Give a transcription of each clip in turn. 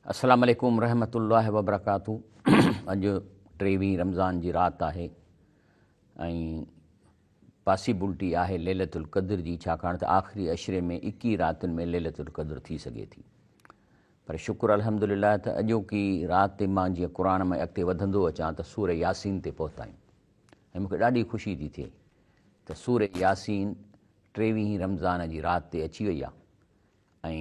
السلام عليڪم رحمة الله وبرڪاته اڄ ٽيويهين رمضان جي رات آهي ۽ پاسيبلٽي آهي ليلة القدر جي، ڇاڪاڻ ته آخري عشري ۾ ايڪيهه راتن ۾ ليلة القدر ٿي سگهي ٿي. پر شڪر الحمدلله ته اڄوڪي رات تي مان جيئن قرآن ۾ اڳتي وڌندو اچان ته سورة ياسين تي پهتا آهيون ۽ مون کي ڏاڍي خوشي ٿي ٿئي ته سورة ياسين ٽيويهين رمضان جي رات تي اچي وئي آهي ۽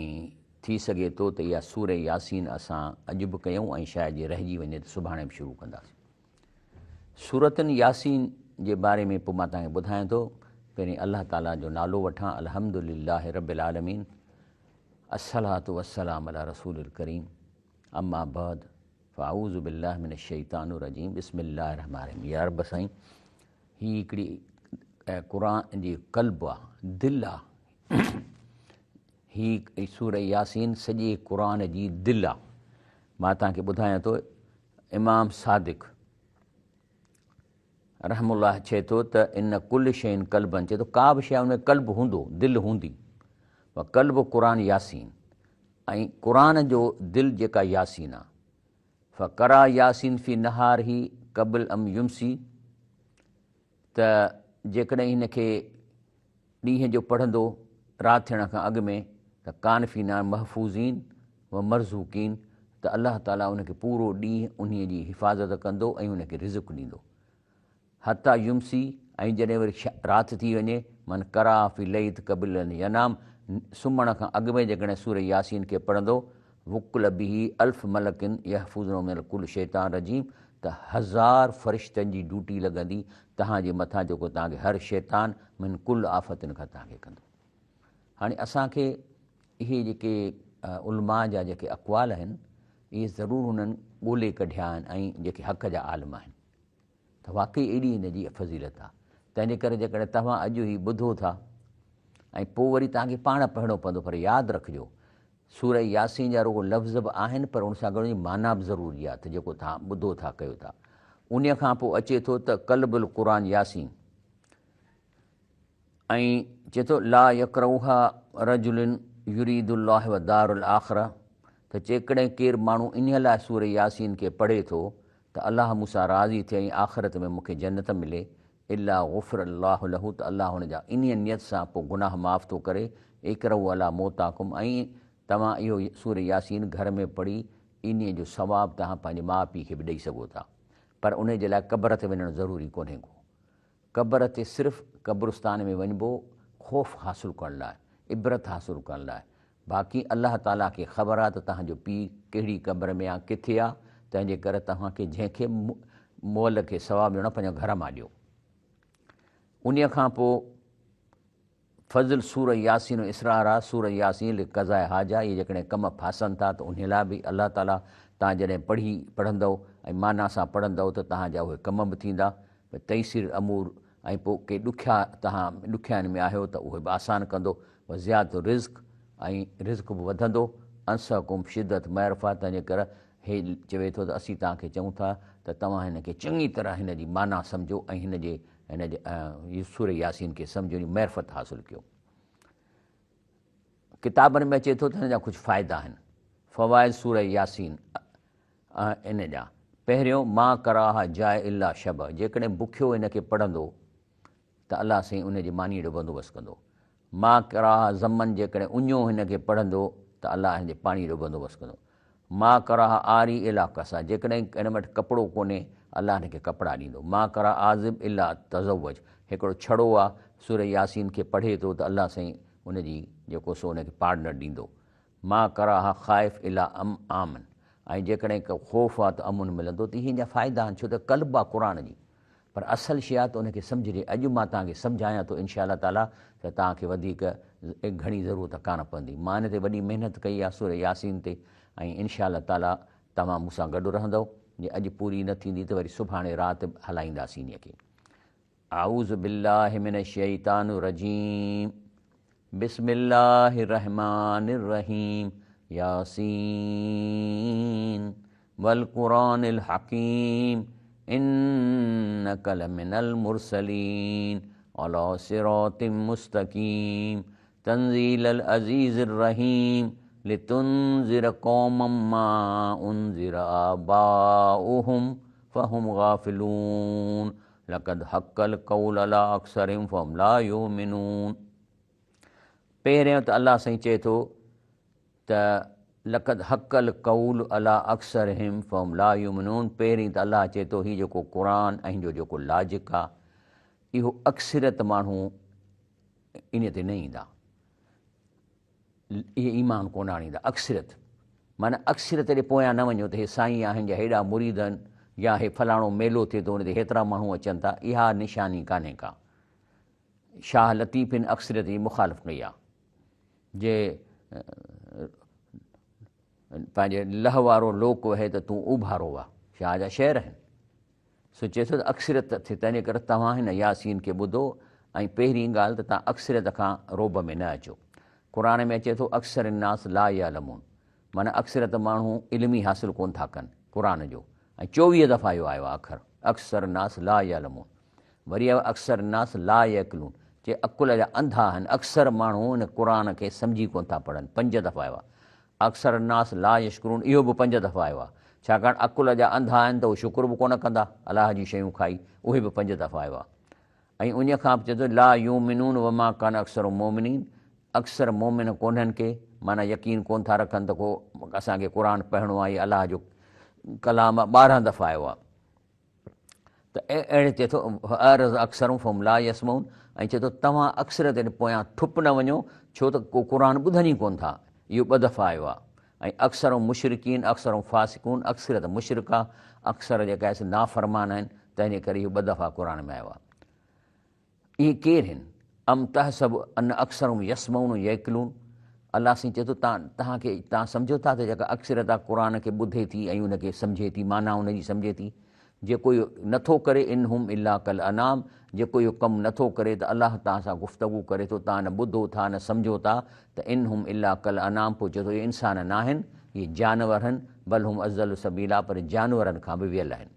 ٿي سگهي ٿو ته اها سورة ياسين اسان اڄ به ڪيون ۽ شايد جي رهجي وڃي ته سڀاڻي به شروع ڪنداسين. سورة ياسين جي باري ۾ پوء مان توهان کي ٻڌايان ٿو. پهرين الله تعاليٰ جو نالو وٺان، الحمد لله رب العالمين، الصلوة والسلام علي رسول الڪريم، اما بعد فاعوذ بالله من الشيطان الرجيم، بسم الله الرحمن الرحيم. يا رب سائين، هي هڪڙي قرآن جي قلب آ، دل آ. هي سورة ياسين سڄي قرآن جي دل آ. مان توهان کي ٻڌايان ٿو، امام صادق رحم الله چئي ٿو ته ان ڪل شيء قلبن، چئي ٿو ڪا به شيء ان ۾ قلب هوندو، دل هوندي. و قلب قرآن ياسين، ۽ قرآن جو دل جيڪا ياسين آ. فقرا ياسين في نهاره قبل ام يمسي، ته جيڪڏهن هن کي ڏينهن جو پڙهندو رات ٿيڻ کان اڳ ۾ ته ڪان في نار محفوظين و مرزوقين، ته الله تعاليٰ ان کي پورو ڏينهن انهيء جي حفاظت ڪندو ۽ ان کي رزق ڏيندو. حتيٰ يمسي، ۽ جڏهن وري رات ٿي وڃي، من قرأ في ليت قبل ان ينام، سمهڻ کان اڳ ۾ جيڪڏهن سورة ياسين کي پڙهندو، وڪل به الف ملڪ يحفظونه من ڪل شيطان رجيم، ته هزار فرشتن جي ڊيوٽي لڳندي توهان جي مٿان جيڪو توهان کي هر شيطان من ڪل آفتن کان توهان کي ڪندو. هاڻي اسان کي اهي جيڪي علماء جا جيڪي اقوال آهن اهي ضرور انهن ڳولي ڪڍيا آهن ۽ جيڪي حق جا عالم آهن ته واقعي ايڏي هن جي فضيلت آهي. تنهن جي ڪري جيڪڏهن توهان اڄ هي ٻڌو ٿا ۽ پوء وري توهان کي پاڻ پڙهڻو پوندو، پر ياد رکجو سورة ياسين جا رڳو لفظ به آهن پر ان سان گڏ ان جي معنيٰ به ضروري آهي ته جيڪو توهان ٻڌو ٿا ڪيو ٿا. انهيء کان پوء اچي ٿو ته قلب القرآن ياسين ۽ چئي ٿو لا يقرؤها رجل يريد الله والدار الاخرة، ته جيڪڏهن ڪير ماڻهو انهيء لاء سورة ياسين کي پڙهي ٿو ته الله مون سان راضي ٿئي ۽ آخرت ۾ مون کي جنت ملي، الا غفر الله له، ته الله هن جا انهيء نيت سان پوء گناهه معاف ٿو ڪري، اقرؤ علي موتاڪم، ۽ توهان اهو سورة ياسين گهر ۾ پڙهي انهيء جو ثواب توهان پنهنجي ماء پيء کي به ڏئي سگهو ٿا، پر انهيء جي لاء قبر تي وڃڻ ضروري ڪونهي ڪو. قبر تي صرف قبرستان ۾ وڃبو خوف حاصل ڪرڻ لاء، عبرت حاصل ڪرڻ لاء، باقي الله تعاليٰ کي خبر آ ته توهان جو پيء ڪهڙي قبر ۾ آ، ڪٿي آ، تنهن جي ڪري توهان کي جنهن کي به مئل کي ثواب ڏيڻو آ پنهنجي گهر مان ڏيو. انهيء کان پوء فضل سورة ياسين و اسرارها، سورة ياسين لقضاء حاجه، اهي جيڪڏهن ڪم ڦاسن ٿا ته انهيء لاء به الله تعاليٰ توهان جڏهن پڙهي پڙهندؤ ۽ معنيٰ سان پڙهندؤ ته توهان جا اهي ڪم به ٿيندا، تيسير الامور، ۽ پوء ڪي ڏکيا توهان ڏکيائين ۾ آهيو ته اهي به آسان ڪندو، وزيادة الرزق، ۽ رزق به وڌندو، انصحڪم بشدة معرفه، تنهنجي ڪري هي چوي ٿو ته اسين توهان کي چئون ٿا ته توهان هن کي چڱي طرح هن جي معنيٰ سمجهو ۽ هن جي هن جي سورة ياسين کي سمجهو ۽ معرفت حاصل ڪيو. ڪتابن ۾ اچي ٿو ته هن جا ڪجهه فائدا آهن. فوائد سورة ياسين ان جا، پهريون، ما قراها جائع الا شبع، جيڪڏهن بکيو هن کي پڙهندو ته الله سائين ان جي مانيء جو بندوبست ڪندو. ما قراها ظماً، جيڪڏهن اڃو هن کي پڙهندو ته الله هن جي پاڻيء جو بندوبست ڪندو. ما قراها عاري الا ڪسا، جيڪڏهن هن وٽ ڪپڙو ڪونهي الله هن کي ڪپڙا ڏيندو. ما قراها عازب الا تزوج، هڪڙو ڇڙو آ سورة ياسين کي پڙهي ٿو ته الله سائين ان جي جيڪو سو ان کي پارٽنر ڏيندو. ما قراها خائف الا آمن، ۽ جيڪڏهن ڪو خوف آ ته امن ملندو ته اهي ان جا فائدا آهن ڇو ته قلب آ قرآن جي پر اصل شيء آ ته ان کي سمجهجي اڄ مان توهان کي سمجهايان ٿو انشاء الله تعالي ته توهان کي وڌيڪ گهڻي ضرورت ڪانه پوندي مان ان تي وڏي محنت ڪئي آ سورة ياسين تي ۽ انشاء الله تعالي توهان مون سان گڏ رهندؤ جي اڄ پوري نه ٿيندي ته وري سڀاڻي رات هلائينداسين انهي کي. اعوذ بالله من الشيطان الرجيم بسم الله الرحمن الرحيم ياسين والقرآن الحڪيم انک لمن المرسلين علي صراط مستقيم تنزيل العزيز الرحيم لتنذر قوما ما انذر آباؤهم فهم غافلون لقد حق القول علي اڪثرهم فهم لا يؤمنون. پهريون ته الله سائين چئي ٿو ته لقد حق القول علي اڪثرهم فهم لا يؤمنون پهرين ته الله چئي ٿو هي جيڪو قرآن ۽ هن جو جيڪو لاجڪ آ اهو اڪثريت ماڻهو انهي تي نه ايندا اهي ايمان ڪونه آڻيندا اڪثريت معنيٰ اڪثريت جي پويان نه وڃو ته هي سائين آهن يا هيڏا مريد آهن يا هي فلاڻو ميلو ٿئي ٿو ان تي هيترا ماڻهو اچن ٿا اها نشاني ڪانهي ڪا شاهه لطيف ان اڪثريت جي مخالف ڪئي آهي جي پنهنجي لهه وارو لوڪ وهي ته تون اوڀارو وهه شاهه جا شعر آهن سو چئي ٿو ته اڪثريت ٿئي، تنهنجي ڪري توهان هن ياسين کي ٻڌو ۽ پهرين ڳالهه ته توهان اڪثريت کان رعب ۾ نه اچو. قرآن ۾ اچي ٿو اڪثر الناس لا يعلمون معنيٰ اڪثريت ماڻهو علم ئي حاصل ڪونه ٿا ڪن قرآن جو ۽ 24 دفعا اهو آيو آهي اکر اڪثر الناس لا يعلمون وري آيو اڪثر الناس لا يعقلون چي عقل جا انڌا آهن اڪثر ماڻهو ان قرآن کي سمجهي ڪونه ٿا پڙهن پنج دفعا آيو آهي اڪثر الناس لا يشڪرون اهو به پنج دفعا آيو آهي ڇاڪاڻ عقل جا انڌا آهن ته اهي شڪر به ڪونه ڪندا الله جون شيون کائي اهي به پنج دفعا آيو آهي ۽ انهي کان به چئي ٿو لا يؤمنون وما ڪان اڪثرهم مؤمنين اڪثر مؤمن ڪونهن ڪي معنيٰ يقين ڪونه ٿا رکن ته ڪو اسان کي قرآن پڙهڻو آهي يا الله جو ڪلام آهي 12 دفعا آيو آهي. ته اهڙي چئي ٿو اعرض اڪثرهم فهم لا يسمعون ۽ چئي ٿو توهان اڪثريت جي پويان ٺپ نه وڃو ڇو ته ڪو قرآن ٻڌن ئي ڪونه ٿا اهو ٻه دفعا آيو آهي ۽ اڪثرهم مشرڪين اڪثرهم فاسقون اڪثريت مشرڪ آهي اڪثر جيڪا آهي سي نافرمان آهن تنهن جي ڪري اهو ٻه دفعا قرآن ۾ آيو آهي. اهي ڪير هن؟ ام تحسب ان اڪثرهم يسمعون يعقلون الله سائين چئي ٿو توهان کي توهان سمجهو ٿا ته جيڪا اڪثريت آهي قرآن کي ٻڌي ٿي ۽ ان کي سمجهي ٿي معنيٰ ان جي سمجهي ٿي جيڪو اهو نٿو ڪري ان هم الا ڪالانعام جيڪو اهو ڪم نٿو ڪري ته الله توهان سان گفتگو ڪري ٿو توهان نه ٻڌو ٿا نه سمجهو ٿا ته ان هم الا ڪالانعام پوء چئي ٿو اهي انسان ناهن اهي جانور آهن بل هم اضل سبيلا پر جانورن کان به ويل آهن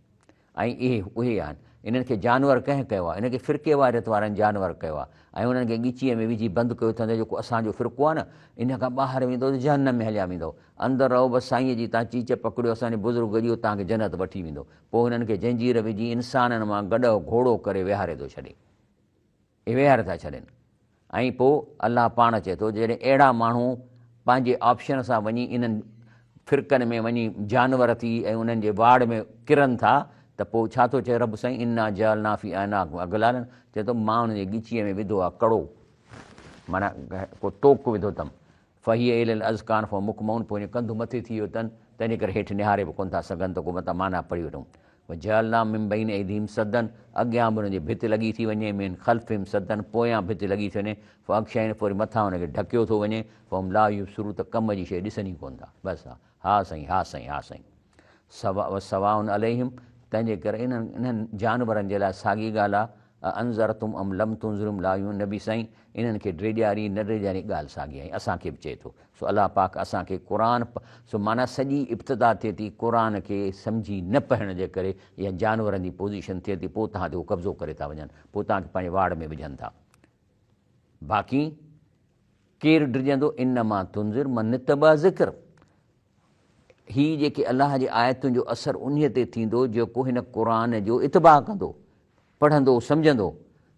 ۽ اهي اهي آهن. انهن کي جانور ڪنهن ڪيو آهي؟ انهن کي فرقيواريت وارن جانور ڪيو آهي ۽ انهن کي ڳچيء ۾ وجهي بند ڪيو اٿن ته جيڪو اسان جو فرقو آهي نه، ان کان ٻاهر ويندؤ ته جهنم ۾ هليا ويندؤ. اندر رهو بس سائينء جي تان چيچ پڪڙيو اسان جي بزرگ جي اهو توهان کي جنت وٺي ويندو. پوء هنن کي جنجير وجهي انسانن مان گڏهه گهوڙو ڪري ويهاري ٿو ڇڏي. اهي ويهاري ٿا ڇڏين ۽ پوء الله پاڻ چئي ٿو جڏهن اهڙا ماڻهو پنهنجي آپشن سان وڃي انهن فرقن ۾ وڃي جانور ٿي ۽ انهن جي واڙ ۾ ڪرن ٿا ته پوء ڇا ٿو چئي رب سائين انا جعلنا في اعناقهم اغلالا چئي ٿو مان انهن جي ڳچيء ۾ وڌو آهي ڪڙو معنيٰ ڪو ٽوڪ وڌو اٿم فهي الي الاذقان فهم مقمحون پوء ڪنڌ مٿي ٿي ويو اٿن، تنهنجي ڪري هيٺ نهاري به ڪونه ٿا سگهن ته ڪو متان معنيٰ پڙهي وٺون. وجعلنا من بين ايديهم سدا اڳيان به انهن جي ڀت لڳي ٿي وڃي، من خلفهم سدا پويان ڀت لڳي ٿي وڃي، فاغشيناهم پوء وري مٿان انهن کي ڍڪيو ٿو وڃي، فهم لا يبصرون ته ڪم جي شيء ڏسن ئي ڪونه ٿا. بس ها ها سائين ها سائين ها سائين. سواء عليهم تنهنجي ڪري انهن انهن جانورن جي لاء ساڳي ڳالهه آهي اانذرتم ام لم تنذرهم لا يؤمنون نبي سائين انهن کي ڊيڄاري نه ڊيڄاري ڳالهه ساڳي آهي اسان کي به چئي ٿو سو الله پاڪ اسان کي قرآن سو معنيٰ سڄي ابتدا ٿئي ٿي قرآن کي سمجهي نه پڙهڻ جي ڪري يا جانورن جي پوزيشن ٿئي ٿي پوء توهان تي هو قبضو ڪري ٿا وڃن پوء توهان کي پنهنجي واڙ ۾ وجهن ٿا باقي ڪير ڊڄندو انما تنذر من اتبع ذڪر هي جيڪي الله جي آيتن جو اثر انهيء تي ٿيندو جيڪو هن قرآن جو اتباع ڪندو، پڙهندو، سمجهندو.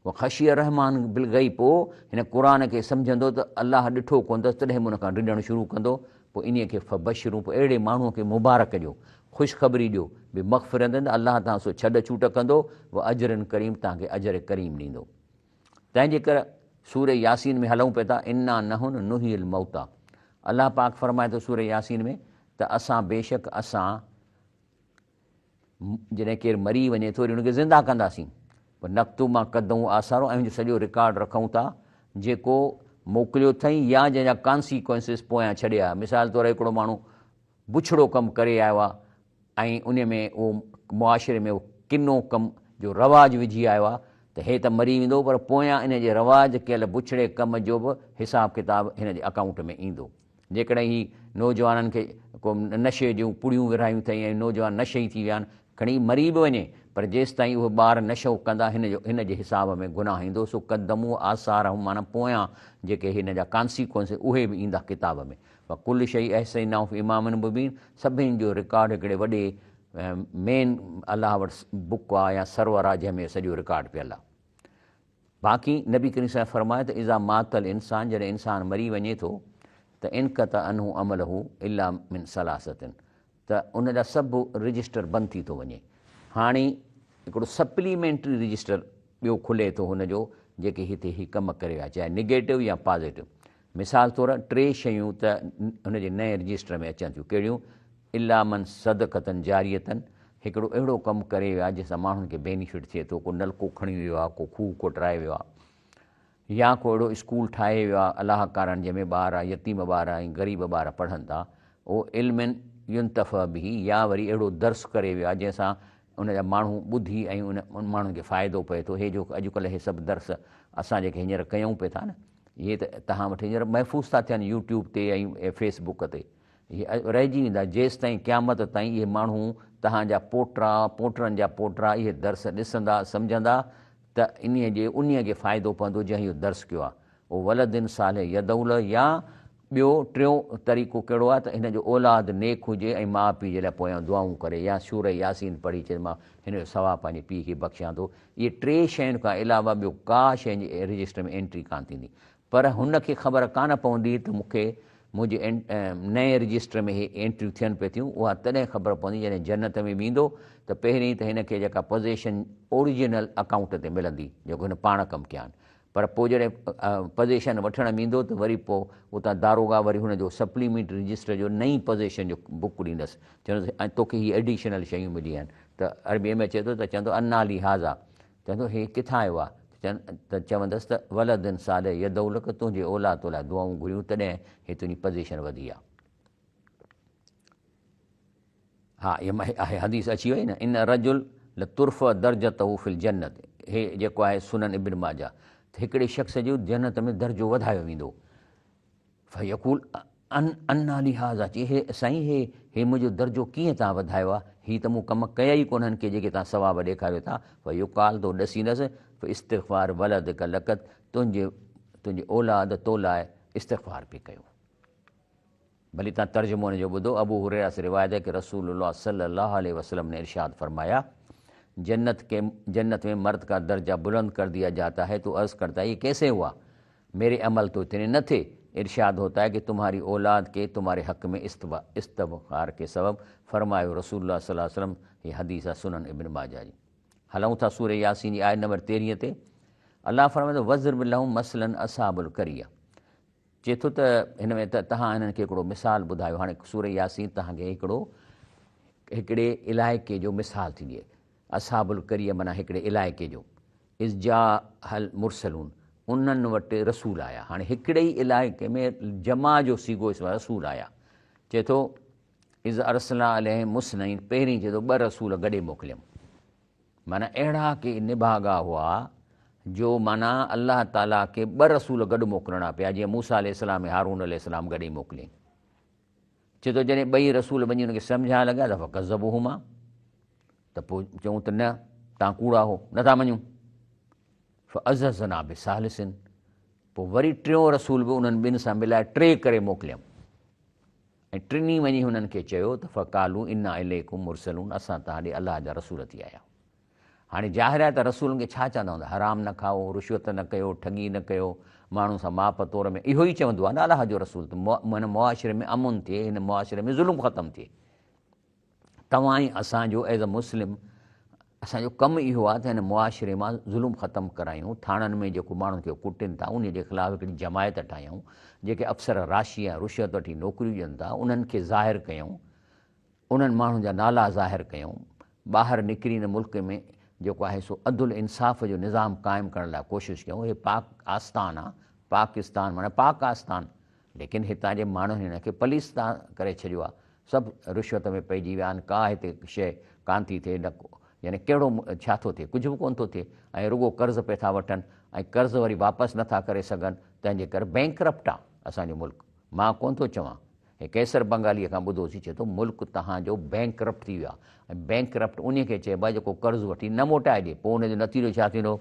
وخشي الرحمان بالغيب پوء هن قرآن کي سمجهندو ته الله ڏٺو ڪونه اٿس تڏهن به ان کان ڊڄڻ شروع ڪندو پوء انهيء کي فبشرون پوء اهڙي ماڻهوء کي مبارڪ ڏيو، خوشخبري ڏيو، بمغفرة ته الله توهان سو ڇڏ ڇوٽ ڪندو، واجر ڪريم توهان کي اجر ڪريم ڏيندو. تنهن جي ڪري سورة ياسين ۾ هلون پئي ٿا، انا نحن نحيي الموتيٰ الله پاڪ فرمائي ٿو سورة ياسين ۾ ته اسان بيشڪ اسان جڏهن ڪير مري وڃي ٿو وري ان کي زنده ڪنداسين پوء نڪتب ما قدموا آثارهم ۽ ان جو سڄو رڪارڊ رکون ٿا جيڪو موڪليو اٿئي يا جنهن جا ڪانسيڪوئنسز پويان ڇڏي آيا مثال طور هڪڙو ماڻهو بڇڙو ڪم ڪري آيو آهي ۽ ان ۾ اهو معاشري ۾ اهو ڪنو ڪم جو رواج وجهي آيو آهي ته هي ته مري ويندو پر پويان ان جي رواج ڪيل بڇڙي ڪم جو به حساب ڪتاب هن جي اڪائونٽ ۾ ايندو. جيڪڏهن هي نوجوانن کي ڪو نشي جون پڙيون ورهايون اٿئي ۽ نوجوان نشئي ٿي ويا آهن کڻي مري به وڃي پر جيستائين اهي ٻار نشو ڪندا هن جو هن جي حساب ۾ گناهه ايندو سو قدمو آثارهم معنيٰ پويان جيڪي هن جا ڪانسيڪوئنس اهي به ايندا ڪتاب ۾ وڪل شيء احصيناه في امام مبين سڀني جو رڪارڊ هڪڙي وڏي مين الله وٽ بڪ آ يا سرور آ جنهن ۾ سڄو رڪارڊ پيل آ. باقي نبي ڪريم صلي الله فرمايو ته اذا مات الانسان جڏهن انسان مري وڃي ٿو ته انقطع عنه عمله الا من ثلاثة ته ان جا سڀ رجسٽر بند ٿي ٿو وڃي. هاڻي هڪڙو سپليمينٽري رجسٽر ٻيو کلي ٿو هن جو جيڪي هتي هي ڪم ڪري ويا چاهي نگيٽو يا پازيٽو. مثال طور ٽي شيون ته هن جي نئين رجسٽر ۾ اچن ٿيون ڪهڙيون؟ الا من صدقة جارية هڪڙو اهڙو ڪم ڪري ويا جنهن سان ماڻهن کي بينيفٽ ٿئي ٿو ڪو نلڪو کڻي ويو آهي ڪو کوهه کوٽرائي ويو آهي. يا ڪو اهڙو اسڪول ٺاهي ويو آهي الله ڪارڻ جنهن ۾ ٻار يتيم ٻار ۽ غريب ٻار پڙهن ٿا اهو علم ينتفع به يا وري اهڙو درس ڪري ويو آهي جنهن سان ان جا ماڻهو ٻڌي ۽ ان ماڻهن کي فائدو پئي ٿو هي جو اڄڪلهه هي سڀ درس اسان جيڪي هينئر ڪيون پئي ٿا نه اهي ته توهان وٽ هينئر محفوظ ٿا ٿين يوٽيوب تي ۽ فيس بڪ تي اهي رهجي ويندا جيستائين قيامت تائين اهي ماڻهو توهان جا پوٽا پوٽرن جا پوٽا اهي درس ڏسندا سمجهندا ته انهيء جي انهيء کي فائدو پوندو جنهن اهو درس ڪيو آهي. او ولد صالح يدعو له يا ٻيو ٽيون طريقو ڪهڙو آهي ته هن جو اولاد نيڪ هجي ۽ ماء پيء جي لاء پويان دعائون ڪري يا سورة ياسين پڙهي چئي ته مان هن جو ثواب پنهنجي پيء کي بخشيان ٿو. اهي ٽي شين کان علاوه ٻيو ڪا شيء جي رجسٽر ۾ انٽري ڪانه ٿيندي. پر هن کي خبر ڪانه پوندي ته مون کي منهنجي نئين رجسٽر ۾ هي انٽريون ٿين پئي ٿيون، اها تڏهن خبر پوندي جڏهن جنت ۾ ويندو ته پهرين ته هن کي جيڪا پزيشن اوريجنل اڪائونٽ تي ملندي جيڪو هن پاڻ ڪم ڪيا آهن پر پوء جڏهن پزيشن وٺڻ ويندو ته وري پوء اتان داروغا وري هن جو سپليمينٽ رجسٽر جو نئين پزيشن جو بڪ ڏيندس چوندس ۽ توکي هي ايڊيشنل شيون ملي آهن ته عربيء ۾ اچي ٿو ته چوندو انا لي هذا چوندو هي ڪٿان آيو آهي؟ ته چوندس ته ولد صالح يدعو لڪ تنهنجي اولاد تو لاء دعائون گهريون تڏهن هي تنهنجي پزيشن وڌي آهي. ها اها حديث اچي وئي نه ان الرجل لترفع درجته في الجنت هي جيڪو آهي سنن ابن ماجه ته هڪڙي شخص جو جنت ۾ درجو وڌايو ويندو فيقول ان انّا لي هذا چي هي سائين هي هي منهنجو درجو ڪيئن توهان وڌايو آهي هي ته مون ڪم ڪيا ئي ڪونهن ڪي جيڪي توهان ثواب ڏيکاريو ٿا فيقال تو ڏسيندس فاستغفار ولدک لک تنهنجي تنهنجي اولاد تو لاء استغفار پئي ڪيو. ڀلي توهان ترجمو ان جو ٻڌو ابو هريره سے روايت ہے کہ رسول الله صلي الله عليه وسلم نے ارشاد فرمايا جنت کے جنت میں مرد کا درجہ بلند کر دیا جاتا ہے تو عرض کرتا ہے یہ کیسے ہوا میرے عمل تو اتنے نه ٿي، ارشاد هوتا هي ڪه تمهاري اولاد ڪي تمهاري حق ۾ استغفار ڪي سبب، فرمايو رسول الله صلي الله عليه وسلم، هي حديث آهي سنن ابن ماجه جي. هلون ٿا سورة ياسين جي آيت نمبر تيرهين تي، الله فرمائي ٿو واضرب لهم مثلا اصحاب القريه چئي ٿو ته هن ۾ ته توهان هنن کي هڪڙو مثال ٻڌايو هاڻي سورة ياسين توهان کي هڪڙو هڪڙي علائقي جو مثال ٿي ڏئي اصحاب القريه معنيٰ هڪڙي علائقي جو اذ جاءها المرسلون انهن وٽ رسول آيا. هاڻي هڪڙي ئي علائقي ۾ جمع جو صيغو استعمال رسول آيا. چئي ٿو اذ ارسلنا عليهم اثنين پهرين چئي ٿو ٻه رسول گڏي موڪليم. معنيٰ اهڙا ڪي نڀاڳا هئا جو معنيٰ الله تعاليٰ کي ٻه رسول گڏ موڪلڻا پيا جيئن موسيٰ عليه السلام ۽ هارون عليه السلام گڏي موڪليائين. چئي ٿو جڏهن ٻئي رسول وڃي ان کي سمجهائڻ لڳا ته فڪذبوهما ته پوء چئون ته نه توهان ڪوڙا هو نٿا مڃون فعززنا بثالث پوء وري ٽيون رسول به انهن ٻن سان ملائي ٽي ڪري موڪليم ۽ ٽنهي وڃي هنن کي چيو ته فقالو انا اليڪم مرسلون اسان توهان ڏي الله جا رسول ٿي آيا هاڻي ظاهر آهي ته رسولن کي ڇا چوندا هوندا؟ حرام نه کائو، رشوت نه ڪيو، ٺڳي نه ڪيو، ماڻهن سان ماپ تور ۾ اهو ئي چوندو آهي نه الله جو رسول ته هن معاشري ۾ امن ٿئي، هن معاشري ۾ ظلم ختم ٿئي. توهان ۽ اسان جو ايز اي مسلم اسان جو ڪم اهو آهي ته هن معاشري مان ظلم ختم ڪرايون، ٿاڻن ۾ جيڪو ماڻهن کي ڪٽين ٿا انهي جي خلاف هڪڙي جماعت ٺاهيون، جيڪي افسر راشي ۽ رشوت وٺي نوڪريون ڏين ٿا انهن کي ظاهر ڪيون، انهن ماڻهن جا نالا ظاهر ڪيون، ٻاهر نڪري هن ملڪ ۾ جيڪو آهي سو عدل انصاف جو نظام قائم ڪرڻ لاء ڪوشش ڪيون، هي پاڪ آستان آ، پاڪستان معنيٰ پاڪ آستان، ليڪن هتان جي ماڻهن هن کي پليستان ڪري ڇڏيو آ، سڀ رشوت ۾ پئجي ويا آهن، ڪا هتي شيء ڪانه ٿي ٿئي نه يعني ڪهڙو ڇا ٿو ٿئي ڪجهه به ڪونه ٿو ٿئي ۽ رڳو قرض پئي ٿا وٺن ۽ قرض وري واپس نٿا ڪري سگهن، تنهن جي ڪري بينڪ رپٽ آ اسان جو ملڪ، مان ڪونه ٿو چوان هي قيصر بنگاليء کان ٻڌوسين چئي ٿو ملڪ تهان جو بينڪ رپٽ ٿي ويو آهي ۽ بينڪ رپٽ انهيء کي چئبو آهي جيڪو قرض وٺي نه موٽائي ڏي پوء ان جو نتيجو ڇا ٿيندو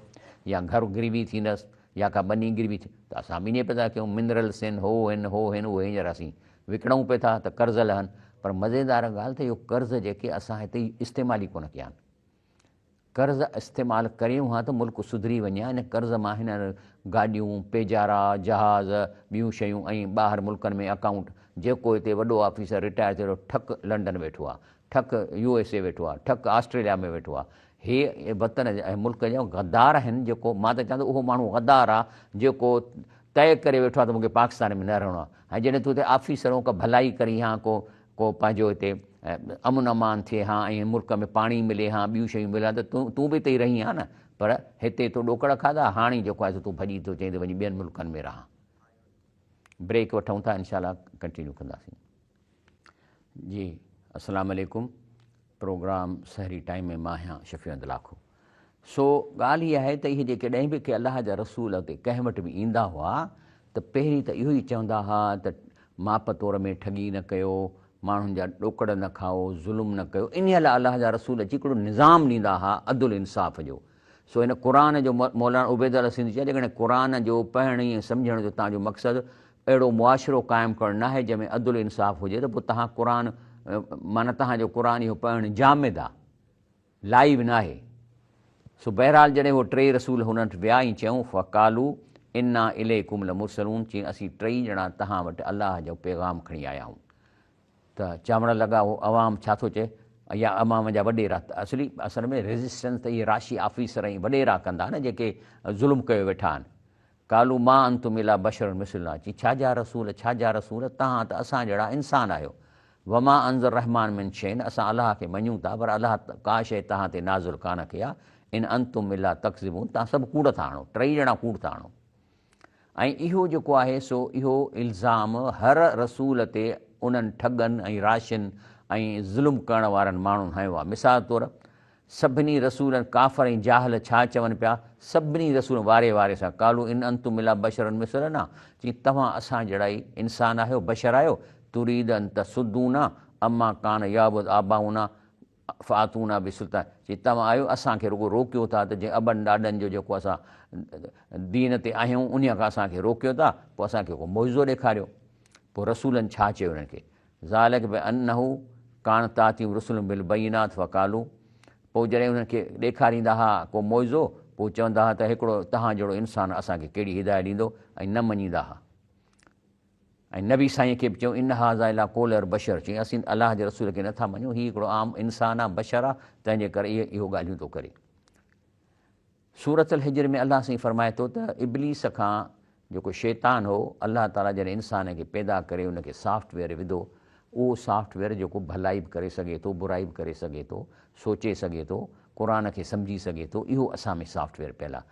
يا گهر گروي ٿيندس يا ڪا ٻني گروي ٿي ته اسان به ائين پيا ٿا ڪيون منرلس هن هو هن هو هن اهي هينئر اسين وڪڻون پئي ٿا ته قرض لهن پر مزيدار ڳالهه ته اهو قرض جيڪي اسان هتي استعمال ئي ڪونه ڪيا آهن. قرض استعمال ڪريون ها ته ملڪ سڌري وڃي ها، ان قرض مان هنن گاڏيون، پيجارا، جهاز، ٻيون شيون ۽ ٻاهر ملڪن ۾ اڪائونٽ، جيڪو هتي وڏو آفيسر رٽائر ٿيو ته ٺڪ لنڊن ويٺو آ، ٺڪ يو ايس اي ويٺو آ، ٺڪ آسٽريليا ۾ ويٺو آ. هي وطن جا ۽ ملڪ جا غدار آهن جيڪو مان ته چوان ٿو اهو ماڻهو غدار آ جيڪو طئي ڪري ويٺو آ ته مونکي پاڪستان ۾ نه رهڻو آ ۽ جڏهن تون هتي آفيسر هون ڪا ڀلائي ڪرين ها ڪو ڪو پنهنجو هتي امن امان ٿئي ها ۽ ملڪ ۾ پاڻي ملي ها ٻيون شيون ملن ها ته تون تون به هتي ئي رهين ها نه پر هتي تو ڏوڪڙ کاڌا هاڻي جيڪو آهي سو تون ڀڄي ٿو چئين ته وڃي ٻين ملڪن ۾ رهان. بريڪ وٺون ٿا انشاء الله ڪنٽينيو ڪنداسين. جي السلام عليڪم پروگرام سحري ٽائيم ۾ مان آهيان شفيع احمد لاکو. سو ڳالهه هي آهي ته اهي جيڪي ڏهن به ڪي الله جا رسول اتي ڪنهن وٽ به ايندا هئا ته پهرين ته اهو ئي چوندا ها ته ماپ تور ۾ ٺڳي نه ڪيو، ماڻهن جا ڏوڪڙ نه کائو، ظلم نه ڪيو، انهيء لاء الله جا رسول اچي هڪڙو نظام ڏيندا ها عدل انصاف جو. سو هن قرآن جو مولانا عبيدالله سنڌي چيو جيڪڏهن قرآن جو پڙهڻ ۽ سمجهڻ جو توهان جو مقصد اهڙو معاشرو قائم ڪرڻ ناهي جنهن ۾ عدل انصاف هجي ته پوء توهان قرآن معنيٰ توهان جو قرآن اهو پڙهڻ جامد آهي. لائيو ناهي. سو بهرحال جڏهن هو ٽيئي رسول هنن وٽ ويا ۽ چيائون فقالوا انا اليڪم لمرسلون چيائين اسين ٽيئي ڄڻا توهان وٽ الله جو پيغام کڻي آيا آهيون ته چوڻ لڳا هو عوام ڇا ٿو چئي يا عوام جا وڏيرا ته اصلي اصل ۾ ريزسٽنس ته اهي راشي آفيسر ۽ وڏيرا ڪندا نه جيڪي ظلم ڪيو ويٺا آهن قالوا ما انتم الا بشر مثلنا چي ڇا جا رسول ڇا جا رسول توهان ته اسان جهڙا انسان آهيو وما انزل الرحمان من شيء اسان الله کي مڃون ٿا پر الله ڪا شيء توهان تي نازل ڪانه ڪئي آهي ان انتم الا تڪذبون توهان سڀ ڪوڙ ٿا هڻو ٽئي ڄڻا ڪوڙ ٿا هڻو ۽ اهو جيڪو آهي سو اهو الزام هر رسول تي انهن ٺڳن ۽ راشين ۽ ظلم ڪرڻ وارن ماڻهن هنيو آهي مثال طور سڀني رسولن ڪافر ۽ جاهل ڇا چون پيا؟ سڀني رسولن واري واري سان قالوا ان انتم الا بشر مثلنا چي توهان اسان جهڙا ئي انسان آهيو، بشر آهيو، تريد ان تصدونا عما ڪان يعبد آباؤنا فاتونا بسلطان چي توهان آهيو اسان کي رڳو روڪيو ٿا ته جنهن ابن ڏاڏن جو جيڪو اسان دين تي آهيون انهيء کان اسان کي روڪيو ٿا پوء اسان کي ڪو معجزو ڏيکاريو. پوء رسولن ڇا چيو انهن کي؟ ذلک بانه ڪانت تاتيهم رسلهم بالبينات فقالوا پوء جڏهن انهن کي ڏيکاريندا ها ڪو معجزو پوء چوندا ها ته هڪڙو توهان جهڙو انسان اسان کي ڪهڙي هدايت ڏيندو ۽ نه مڃيندا ها ۽ نبي سائين کي به چيو ان هذا الا قول البشر چيائين اسين الله جي رسول کي نٿا مڃون هي هڪڙو عام انسان آ بشر آ تنهن جي ڪري اهو ڳالهيون ٿو ڪري. سورة الحجر ۾ الله سائين فرمائي ٿو ته ابليس کان جيڪو شيطان هو الله تعالي جڏهن انسان کي پيدا ڪري ان کي سافٽ ويئر وڌو اهو سافٽ ويئر جيڪو ڀلائي به ڪري سگهي ٿو برائي به ڪري سگهي ٿو سوچي سگهي ٿو قرآن کي سمجهي سگهي ٿو اهو اسان ۾ سافٽ ويئر پيل آهي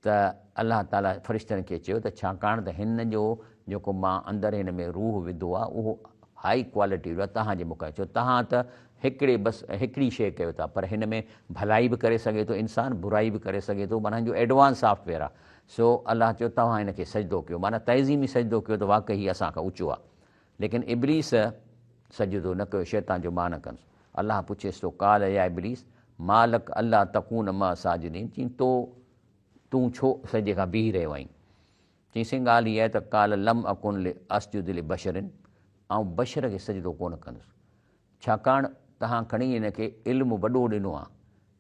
ته الله تعالي فرشتن کي چيو ته ڇاڪاڻ ته هن جو جيڪو مان اندر هن ۾ روح وڌو آهي اهو هائي ڪوالٽي جو آهي توهان جي مقابلي ڇو توهان ته هڪڙي بس هڪڙي شيء ڪيو ٿا پر هن ۾ ڀلائي به ڪري سگهي ٿو انسان برائي به ڪري سگهي ٿو معنيٰ هن جو ايڊوانس سافٽ ويئر آهي سو الله چيو توهان هن کي سجدو ڪيو معنيٰ تعظيمي سجدو ڪيو ته واقعي هي اسان کان اوچو آهي ليڪن ابليس سجدو نه ڪيو شيطان جو مان نه ڪنس الله پڇيس ٿو قال يا ابليس ما لڪ الا تڪون مع الساجدين چين تو تون ڇو سجدي کان بيهي رهيو آهين چيائين سائين ڳالهه هيء آهي ته قال لم اڪن لاسجد لبشر آئون بشر کي سجدو ڪونه ڪندس ڇاڪاڻ توهان کڻي هن کي علم وڏو ڏنو آهي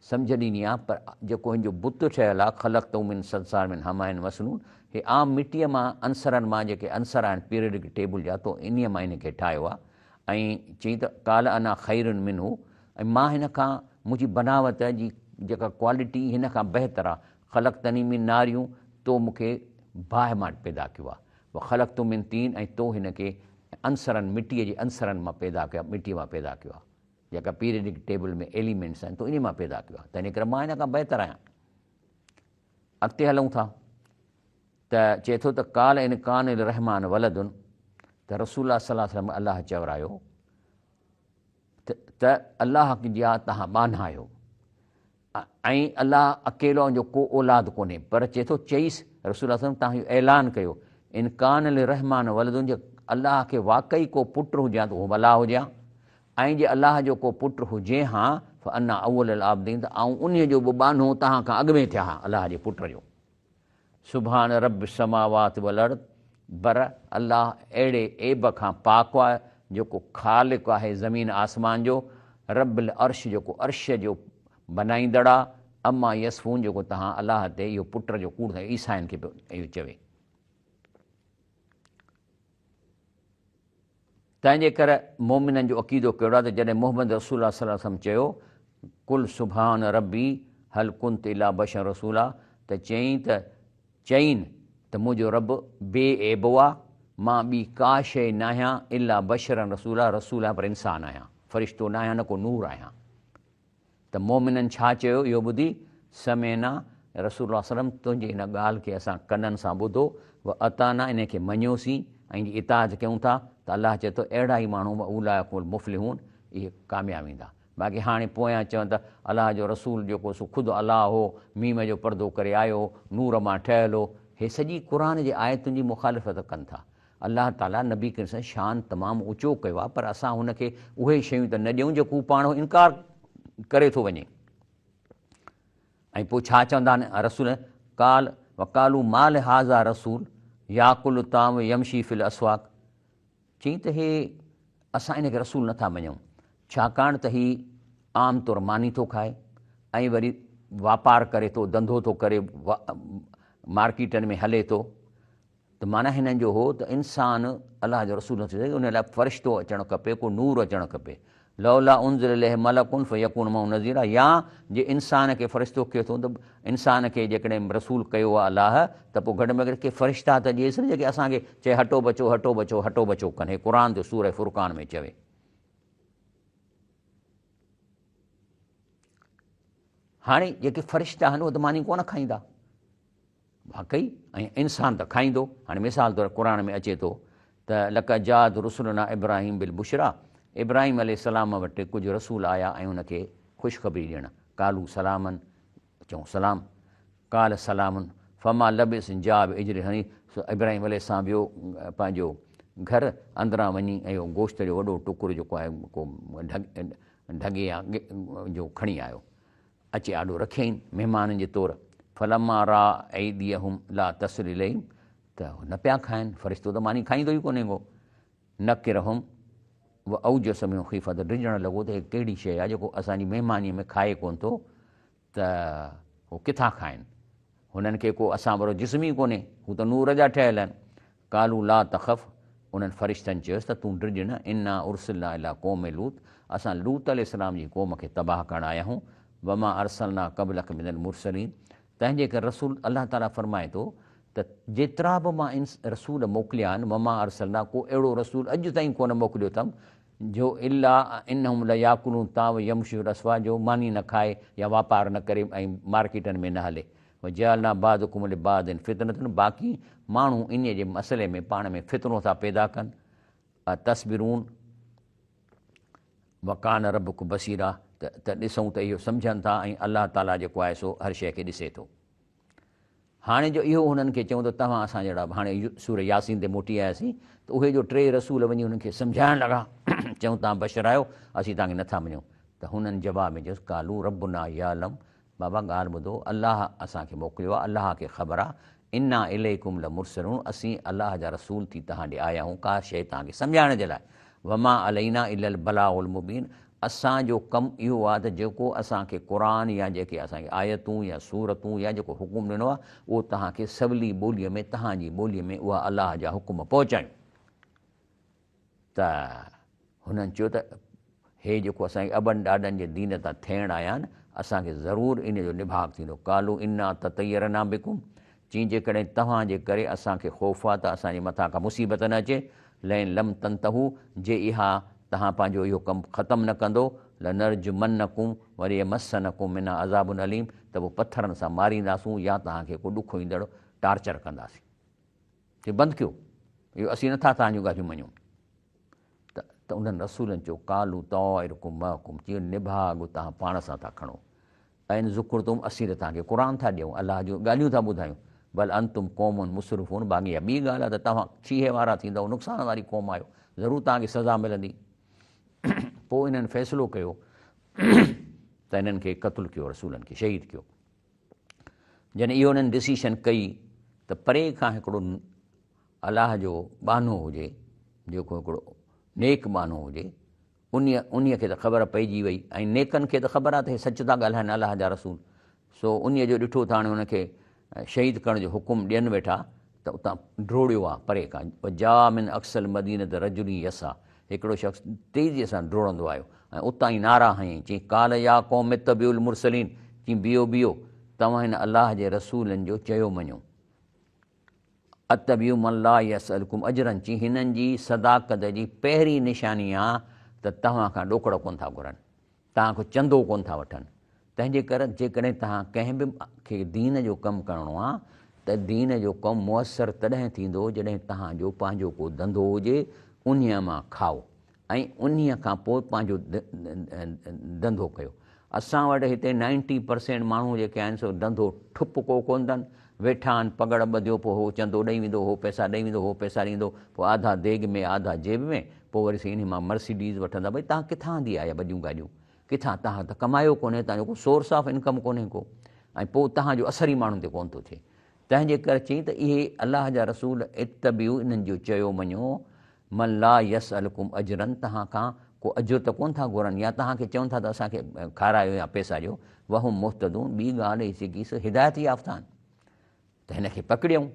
سمجهه ڏني آهي پر جيڪو هن جو بت ٺهيل آهي خلقته من صلصال من حماء مسنون هي عام مٽيء مان عنصرن مان جيڪي عنصر آهن پيريڊڪ ٽيبل جا تو انهيء مان هن کي ٺاهيو آهي ۽ چيائين ته قال انا خير منه ۽ مان هن کان منهنجي بناوت جي جيڪا ڪوالٽي هن کان بهتر آهي خلقتني من نار تو مون کي باهه مان پيدا ڪيو آهي، وخلقته من طين ۽ تو هن کي عنصرن، مٽيء جي عنصرن، مان پيدا ڪيو آهي، مٽيء مان پيدا ڪيو آهي، جيڪا پيريڊڪ ٽيبل ۾ ايليمينٽس آهن، تو انهي مان پيدا ڪيو آهي، تنهنجي ڪري مان هن کان بهتر آهيان. اڳتي هلون ٿا ته چئي ٿو ته قال ان ڪان للرحمان ولد ته رسول الله صلي الله عليه وسلم الله چورايو ته الله جا توهان ٻانها آهيو ۽ الله اڪيلو ان جو ڪو اولاد ڪونهي پر چئي ٿو چئيس رسول الله صلعم توهان اهو اعلان ڪيو ان ڪان للرحمان ولد جي الله کي واقعي ڪو پٽ هجي ها ته اهو الله هجي ها ۽ جي الله جو ڪو پٽ هجي ها فانا اول العابدين ته آئون انهي جو به ٻانهو توهان کان اڳ ۾ ٿيان ها الله جي پٽ جو. سبحان رب السماوات والارض بر الله اهڙي عيب کان پاڪ آهي جيڪو خالق آهي زمين آسمان جو، رب العرش جيڪو عرش جو بنائيندڙ آ، عما يصفون جيڪو توهان الله تي اهو پٽ جو ڪوڙ ٿا عيسائين کي پيو اهو چوي. تنهن جي ڪري مؤمنن جو عقيدو ڪهڙو آهي ته جڏهن محمد رسول الله صلي الله عليه وسلم چيو، قل سبحان ربي هل ڪنت الا بشرا رسولا ته چيائين ته چئين ته منهنجو رب بي عيبو آ، مان ٻي ڪا شيء ناهيان الا بشرا رسولا، رسول آهيان پر انسان آهيان، فرشتو ناهيان نه ڪو نور آهيان. ته مؤمنن ڇا چيو اهو ٻڌي، سمعنا، رسول الله صلعم تنهنجي هن ڳالهه کي اسان ڪنن سان ٻڌو، و اطعنا انهي کي مڃيوسين ۽ جي اطاعت ڪيون ٿا، ته الله چئي ٿو اهڙا ئي ماڻهو و اولئک هم المفلحون اهي ڪامياب ويندا. باقي هاڻي پويان چون ته الله جو رسول جيڪو سو خود الله هو، ميم جو پردو ڪري آيو هو، نور مان ٺهيل هو، هي سڄي قرآن جي آيتن جي مخالفت ڪن ٿا. الله تعاليٰ نبي ڪريم صلعم شان تمام اوچو ڪيو آهي پر اسان هن کي اهي شيون ته نه ڏيون جيڪو هو پاڻ انڪار ڪري ٿو وڃي. ۽ پوء ڇا چوندا آهن رسول قال وقالوا ما لهذا رسول ياڪل الطعام ويمشي في الاسواق چيائين ته هي اسان ان کي رسول نٿا مڃون ڇاڪاڻ ته هي عام طور ماني ٿو کائي ۽ وري واپار ڪري ٿو ڌنڌو ٿو ڪري مارڪيٽن ۾ هلي ٿو ته معنيٰ هنن جو هو ته انسان الله جو رسول نه ٿي سگهي ان لاء فرشتو اچڻ کپي ڪو نور اچڻ کپي لولا انزل اليه ملڪ فيڪون معه نذيرا يا جي انسان کي فرشتو ڪيو اٿئون ته انسان کي جيڪڏهن رسول ڪيو آهي الله ته پوء گهٽ ۾ گهٽ ڪي فرشتا ته ڏيس نه جيڪي اسان کي چئي هٽو بچو هٽو بچو هٽو بچو ڪن هي قرآن ٿو سوره فرقان ۾ چوي. هاڻي جيڪي فرشتا آهن اهي ته ماني ڪونه کائيندا واقعي ۽ انسان ته کائيندو. هاڻي مثال طور قرآن ۾ اچي ٿو ته لقد جاءت رسلنا ابراهيم بالبشريٰ ابراهيم عليه السلام وٽ ڪجهه رسول آيا ۽ ان کي خوشخبري ڏيڻ قالوا سلاما چئون سلام قال سلام فما لبث ان جاء بعجل حنيذ سو ابراهيم عليه السلام ويو پنهنجو گهر اندران وڃي ۽ اهو گوشت جو وڏو ٽڪر جيڪو آهي ڪو ڍڳي يا جو کڻي آيو اچي آڏو رکيائين مهمانن جي طور، فلما راء ايديهم لا تصل اليهم ته هو نه پيا کائن، فرشتو ته ماني کائيندو ئي ڪونهي ڪو، نڪرهم واوجس منهم خيفة ته ڊڄڻ لڳو ته هي ڪهڙي شيء آهي جيڪو اسان جي مهمانيء ۾ کائي ڪونه ٿو ته هو ڪٿان کائن، هنن کي ڪو اسان وارو جسم ئي ڪونهي، هو ته نور جا ٺهيل آهن. قالوا لا تخف، انهن فرشتن چيس ته تون ڊڄ نه، انا ارسلنا الي قوم لوط، اسان لوط عليه السلام جي قوم کي تباهه ڪرڻ آيا آهيون، وما ارسلنا قبلک من المرسلين، تنهن جي ڪري رسول الله تعالي فرمائي ٿو ته جيترا به مان رسول موڪليا آهن، وما ارسلنا ڪو اهڙو رسول اڄ تائين ڪونه موڪليو اٿم جو الا انهم لياڪلون الطعام ويمشون في الاسواق جو ماني نه کائي يا واپار نه ڪري ۽ مارڪيٽن ۾ نه هلي. وجعلنا بعضڪم لبعض فتنة باقي ماڻهو انهيء جي مسئلي ۾ پاڻ ۾ فتنو ٿا پيدا ڪن. اتصبرون وڪان ربڪ بصيرا ته ڏسون ته اهو سمجهن ٿا ۽ الله تعاليٰ جيڪو آهي سو هر شيء کي ڏسي ٿو. هاڻي جو اهو هنن کي چئون ته توهان اسان جهڙا هاڻي سورة ياسين تي موٽي آياسين ته اهي جو ٽي رسول وڃي هنن کي سمجهائڻ لڳا چئون توهان بشر آهيو اسين توهان کي نٿا مڃون ته هنن جواب ۾ چيس قالوا ربنا يعلم بابا ڳالهه ٻڌو الله اسان کي موڪليو آهي الله کي خبر آهي انا اليڪم لمرسلون اسين الله جا رسول ٿي توهان ڏي آيا آهيون ڪا شيء توهان کي سمجهائڻ جي لاء وما علينا الا البلاغ المبين اسان جو ڪم اهو آهي ته جيڪو اسان کي قرآن يا جيڪي اسان کي آيتون يا سورتون يا جيڪو حڪم ڏنو آهي اهو توهان کي سولي ٻوليء ۾ توهان جي ٻوليء ۾ اها الله جا حڪم پهچايون. ته هنن چيو ته هي جيڪو اسان کي ابن ڏاڏن جي دين تان ٿيڻ آيا آهن اسان کي ضرور ان جو نڀاڳ ٿيندو. قالوا انا تطيرنا بڪم چيائين جيڪڏهن توهان جي ڪري اسان کي خوف آهي ته اسان جي مٿان ڪا مصيبت نه اچي، لئن لم تنتهو جي اها توهان پنهنجو اهو ڪم ختم نه ڪندو، لنرجمنڪم وليمسنڪم منا عذاب اليم ته پوء پٿرن سان مارينداسون يا توهان کي ڪو ڏکوئيندڙ ٽارچر ڪنداسين. چي بند ڪيو اهو اسين نٿا توهان جون ڳالهيون مڃون. ته انهن رسولن چيو قالوا طائرڪم معڪم چيو نڀاڳ توهان پاڻ سان ٿا کڻو. ان ذڪرتم اسين ته توهان کي قرآن ٿا ڏيون، الله جون ڳالهيون ٿا ٻڌايون، بل انتم قوم مسرفون باقي اها ٻي ڳالهه آهي ته توهان ڇيهي وارا ٿيندؤ، نقصان واري قوم آهيو، ضرور توهان کي سزا ملندي. پوء انهن فيصلو ڪيو ته انهن کي قتل ڪيو، رسولن کي شهيد ڪيو. جڏهن اهو انهن ڊسيشن ڪئي ته پري کان هڪڙو الله جو ٻانهو هجي، جيڪو هڪڙو نيڪ ٻانهو هجي، انهيء انهيء کي ته خبر پئجي وئي ۽ نيڪن کي ته خبر آهي ته هي سچ ٿا ڳالهائن الله جا رسول، سو انهيء جو ڏٺو ته هاڻي هن کي شهيد ڪرڻ جو حڪم ڏين ويٺا ته اتان ڊوڙيو آ پري کان، وجاء من اقصي المدينة رجل يسعي، هڪڙو شخص تيزيء سان ڊوڙندو آيو ۽ اتان ئي نعرا هنيائين، چيائين، قال يا قوم اتبعوا المرسلين، چيائين، بيهو بيهو، توهان هن الله جي رسولن جو چيو مڃو. اتبعوا من لا يسألڪم اجرا، چيائين، هنن جي صداقت جي پهرين نشاني آ ته توهان کان ڏوڪڙ ڪونه ٿا گهرن. توهان کان چندو ڪونه ٿا وٺن، تنهنجي ڪري جيڪڏهن توهان ڪنهن به کي دين جو ڪم ڪرڻو آ ته دين جو ڪم مؤثر تڏهن ٿيندو جڏهن توهان جو پنهنجو ڪو ڌنڌو هجي انهيء مان کائو ۽ انهيء کان پوء پنهنجو ڌنڌو ڪيو. اسان وٽ هتي نائنٽي پرسينٽ ماڻهو جيڪي آهن سو ڌنڌو ٺپ ڪو ڪونه اٿن، ويٺا آهن پڳڙ ٻڌيو پوء هو چندو ڏئي ويندو هو پئسا ڏئي ويندو هو پئسا ڏيندو پوء آڌا ديڳ ۾ آڌا جيب ۾ پوء وري سائين انهي مان مرسيڊيز وٺندا ڀئي تهان ڪٿان آندي آهي اها وڏيون گاڏيون ڪٿان تهان ته ڪمايو ڪونهي تهان جو ڪو سورس آف انڪم ڪونهي ڪو ۽ پوء تهان جو اثر ئي ماڻهن تي ڪونه ٿو ٿئي تنهن جي ڪري چئي ته اهي الله جا رسول اتبعو انهن جو چيو مڃو من لا يسألڪم اجرا تهان کان ڪو اجر ته ڪونه ٿا گهرن يا تهان کي چون ٿا ته اسان کي کارايو يا پئسا ڏيو وهم مهتدون ٻي ڳالهه هي جيڪي سو هدايت يافته آهن ته هن کي پڪڙيائون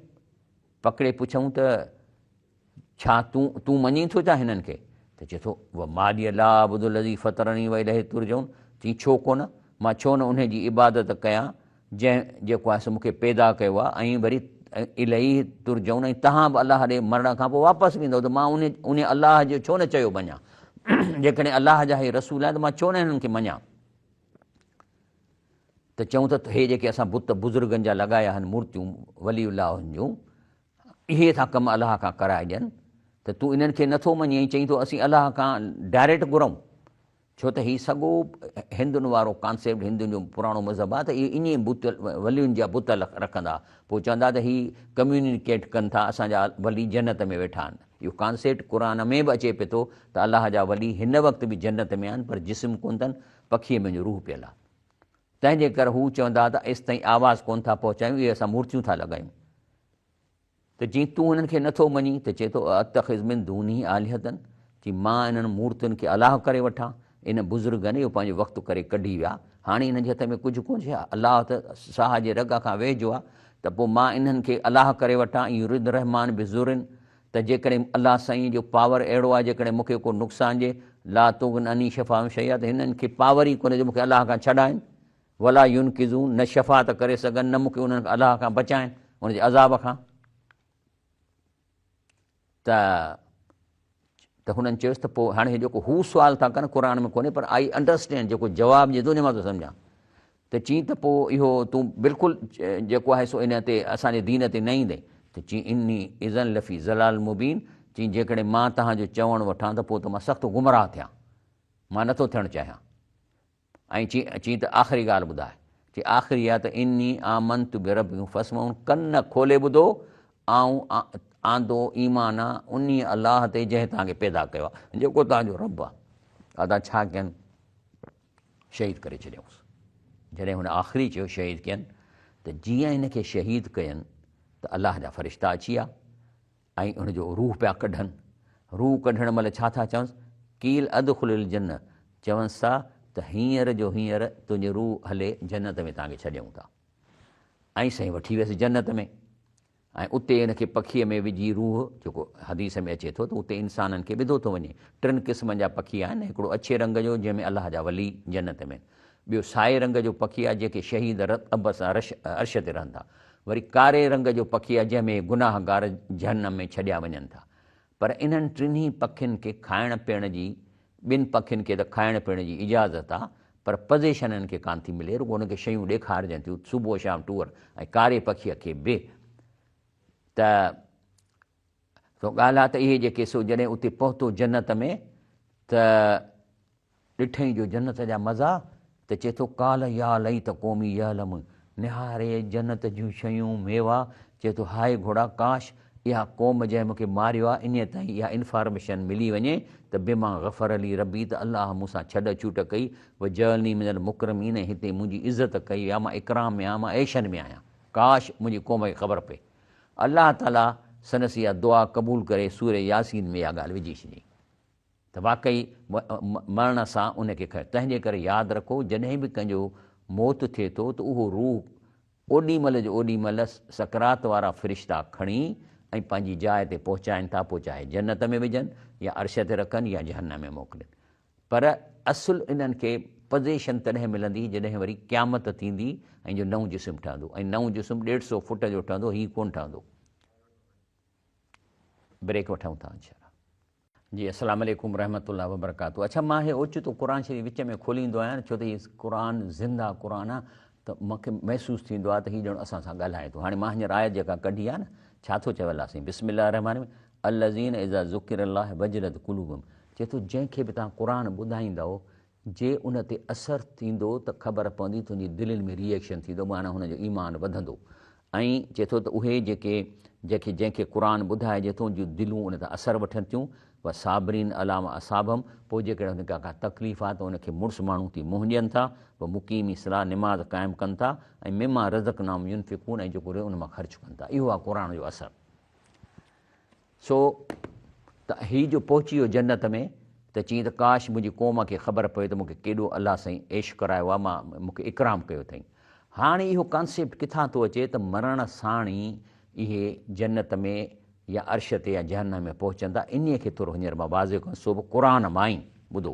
پڪڙي پڇيائون ته ڇا تون تون مڃين ٿو ڇا هنن کي؟ ته چئي ٿو، وما لي لا اعبد الذي فطرني واليه ترجعون چيائين ڇو ڪونه، مان ڇو نه انهي جي عبادت ڪيان جنهن جيڪو آهي سو مون کي پيدا ڪيو آهي ۽ وري اليه ترجعون ۽ توهان به الله ڏي مرڻ کان پوء واپس ويندؤ ته مان انهي انهي الله جو ڇو نه چيو مڃان جيڪڏهن الله جا هي رسول آهن ته مان ڇو نه هنن کي مڃان ته چئون ته هي جيڪي اسان بت بزرگن جا لڳايا آهن مورتيون ولي الله جون اهي ٿا ڪم الله کان ڪرائي ڏين ته تون انهن کي نٿو مڃين ۽ چئين ٿو اسين الله کان ڊائريڪٽ گهرون ڇو ته هي سڳو هندن وارو ڪانسيپٽ هندن جو پراڻو مذهب آهي ته اهي ائين بت ولين جا بت رکندا پوء چوندا ته هي ڪميونيڪيٽ ڪن ٿا اسان جا ولي جنت ۾ ويٺا آهن اهو ڪانسيپٽ قرآن ۾ به اچي پئي ٿو ته الله جا ولي هن وقت به جنت ۾ آهن پر جسم ڪونه اٿن پکيء ۾ جو روح پيل آهي تنهن جي ڪري هو چوندا ته ايستائين آواز ڪونه ٿا پهچايون اهي اسان مورتيون ٿا لڳايون ته جي تون هنن کي نٿو مڃين ته چئي ٿو اتخذ من دونه آلهة چي مان انهن مورتين کي الله ڪري وٺان، ان بزرگن اهو پنهنجو وقت ڪري ڪڍي ويا، هاڻي انهن جي هٿ ۾ ڪجهه ڪونهي، الله ته ساهه جي رڳ کان ويجهو آهي ته پوء مان انهن کي الله ڪري وٺان، ان يرد الرحمان بضر ته جيڪڏهن الله سائين جو پاور اهڙو آهي جيڪڏهن مون کي ڪو نقصان ڏئي، لا تغن عني شفاعتهم شيئا ته هنن کي پاور ئي ڪونهي جو مون کي الله کان ڇڏائين. ولا ينقذون نه شفاعت ڪري سگهن نه مون کي انهن الله کان بچائين ان جي عذاب کان ته ته هنن چيس ته پوء هاڻي جيڪو هو سوال ٿا ڪن قرآن ۾ ڪونهي پر آئي انڊرسٽينڊ جيڪو جواب ڏي ٿو ان مان ٿو سمجهان ته چين ته پوء اهو تون بلڪل جيڪو آهي سو ان تي اسان جي دين تي نه ايندين ته چين اني اذن لفي ضلال مبين چين جيڪڏهن مان توهان جو چوڻ وٺان ته پوء ته مان سخت گمراهه ٿيان مان نٿو ٿيڻ چاهيان ۽ چين ته آخري ڳالهه ٻڌاء. چي آخري اها ته اني آمنت بربڪم فاسمعون ڪن کولي ٻڌو، آئون آندو ايمان آ انهيء الله تي جنهن توهان کي پيدا ڪيو آ، جيڪو توهان جو رب آ. ادا ڇا ڪين؟ شهيد ڪري ڇڏيائونس. جڏهن هن آخري چيو شهيد ڪين ته جيئن هن کي شهيد ڪين ته الله جا فرشتا اچي ويا. ۽ ان جو روح پيا ڪڍن. روح ڪڍڻ مهل ڇا ٿا چونس؟ قيل ادخل الجنة، چونس ٿا ته هينئر جو هينئر تنهنجي روح هلي جنت ۾ توهان کي ڇڏيون ٿا. ۽ سائين وٺي ويس جنت ۾ ۽ اتي ان کي پکيء ۾ وجهي روح، جيڪو حديث ۾ اچي ٿو ته اتي انسانن کي وڌو ٿو وڃي. ٽن قسمن جا پکي آهن، هڪڙو اڇي رنگ جو جنهن ۾ الله جا ولي جنت ۾ آهن. ٻيو سائي رنگ جو پکي آهي جيڪي شهيد رب سان عرش تي رهن ٿا. وري ڪاري رنگ جو پکي آهي جنهن ۾ گناهگار جهنم ۾ ڇڏيا وڃن ٿا. پر انهن ٽنهي پکين کي کائڻ پيئڻ جي ٻن پکين کي ته کائڻ پيئڻ جي اجازت آهي پر پزيشن انهن کي ڪانه ٿي ملي رڳو انهن کي شيون ڏيکارجن ٿيون صبح شام ٽوئر ۽ ڪاري پکيء کي به ته سو ڳالهه آ ته اهي جيڪي سو جڏهن اتي پهتو جنت ۾ ته ڏٺئين جو جنت جا مزا ته چئي ٿو قال يا ليت قومي يعلمون نهاري جنت جون شيون ميوا چئي ٿو هاء گهوڙا ڪاش اها قوم جنهن مون کي ماريو آ انهيء تائين اها انفارميشن ملي وڃي ته بما غفر لي ربي ته الله مون سان ڇڏ ڇوٽ ڪئي وجعلني من المڪرمين ۽ هتي منهنجي عزت ڪئي ويا مان اڪرام ۾ آهيان مان عيشن ۾ آهيان ڪاش منهنجي قوم کي خبر پئي الله تعاليٰ سندس اها دعا قبول ڪري سورة ياسين ۾ اها ڳالهه وجهي ڇڏيائين ته واقعي مرڻ سان ان کي کڻي. تنهن جي ڪري ياد رکو جڏهن به ڪنهن جو موت ٿئي ٿو ته اهو روح اوڏي مهل جو اوڏي مهل سڪرات وارا فرشتا کڻي ۽ پنهنجي جاء تي پهچائين ٿا پوء چاهي جنت ۾ وجهن يا عرش تي رکن يا جهنم ۾ موڪلين پر اصل انهن کي پزيشن تڏهن ملندي جڏهن وري قيامت ٿيندي ۽ جو نئون جسم ٺهندو ۽ نئون جسم ڏيڍ سو فٽ جو ٺهندو هي ڪونه ٺهندو. بريڪ وٺون ٿا انشاء الله. جي السلام عليڪم ورحمة الله وبرڪاته اڇا مان هي اوچتو قرآن شريف وچ ۾ کوليندو آهيان ڇو ته هي قرآن زنده قرآن آ ته مونکي محسوس ٿيندو آ ته هي ڄڻ اسان سان ڳالهائي ٿو هاڻي مان هينئر آيت جيڪا ڪڍي آ نه ڇا ٿو چوي الله سائين بسم الله الرحمٰن الرحيم الذين اذا ذڪر الله وجلت قلوبهم چئي ٿو جنهن کي به توهان قرآن ٻڌائيندؤ جي ان تي اثر ٿيندو ته خبر پوندي تنهنجي دلين ۾ ري ايڪشن ٿيندو معنيٰ هن جو ايمان وڌندو ۽ چئي ٿو ته اهي جيڪي جيڪي جنهن کي قرآن ٻڌائجي ٿو ان جون دلون ان تان اثر وٺن ٿيون والصابرين علي ما اصابهم پوء جيڪڏهن هن کي ڪا تڪليف آهي ته ان کي مڙس ماڻهو ٿي منهن ڏين ٿا ومقيمي الصلاة نماز قائم ڪن ٿا ۽ مما رزقناهم ينفقون ۽ جيڪو ان مان خرچ ڪن ٿا اهو آهي قرآن جو اثر. سو ته هي جو پهچي ويو جنت ۾ ته چيائين ته ڪاش منهنجي قوم کي خبر پوي ته مون کي ڪيڏو الله سائين عيش ڪرايو آهي مان مون کي اڪرام ڪيو اٿئين. هاڻي اهو ڪانسيپٽ ڪٿان ٿو اچي ته مرڻ ساڻ ئي اهي جنت ۾ يا عرش تي يا جهنم ۾ پهچن ٿا انهيء کي ٿورو هينئر مان واضح ڪيان سو به قرآن مان ئي ٻڌو.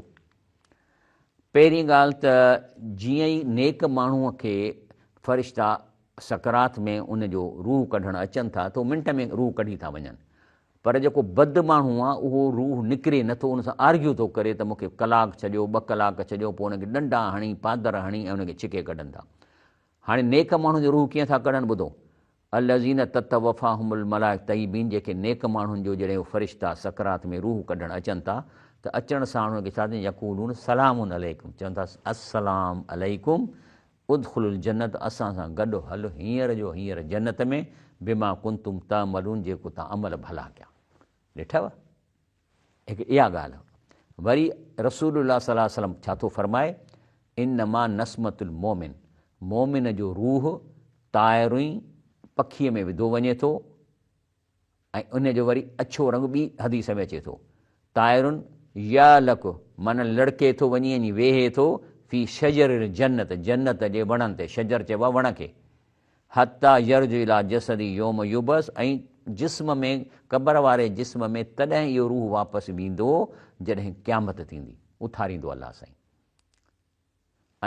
پهرين ڳالهه ته جيئن ئي نيڪ ماڻهوء کي فرشتا سڪرات ۾ ان جو روح ڪڍڻ اچن ٿا ته هو منٽ ۾ روح ڪڍي ٿا وڃن پر جيڪو بد ماڻهو آ اهو روح نڪري نٿو ان سان آرگيو ٿو ڪري ته مون کي ڪلاڪ ڇڏيو ٻه ڪلاڪ ڇڏيو پوء ان کي ڏنڊا هڻي پادر هڻي ۽ ان کي ڇڪي ڪڍن ٿا هاڻي نيڪ ماڻهو جو روح ڪيئن ٿا ڪڍن ٻڌو الذين تتوفاهم الملائڪ طيبين جيڪي نيڪ ماڻهن جو جڏهن اهي فرشتا سڪرات ۾ روح ڪڍڻ اچن ٿا ته اچڻ ساڻ انهن کي ڇا چون يقولون سلام عليڪم چون ٿا السلام عليڪم ادخلوا الجنة اسان سان گڏ هل هينئر جو هينئر جنت ۾ بما ڪنتم تعملون جيڪو توهان عمل ڀلا ڪيا. ڏٺو؟ هڪ اها ڳالهه. وري رسول الله صلي الله عليه وسلم ڇا ٿو فرمائي انما نسمة المومن مومن جو روح طائر پکيء ۾ وڌو وڃي ٿو ۽ ان جو وري اڇو رنگ ٻي حديث ۾ اچي ٿو طائر يعلق معنيٰ لڙڪي ٿو وڃي ۽ ويهي ٿو في شجر الجنت جنت جي وڻن تي شجر چئبو آهي وڻ کي حتيٰ يرجع الي جسده يوم يبعث ۽ جسم ۾ قبر واري جسم ۾ تڏهن اهو روح واپس ويندو جڏهن قيامت ٿيندي اٿاريندو الله سائين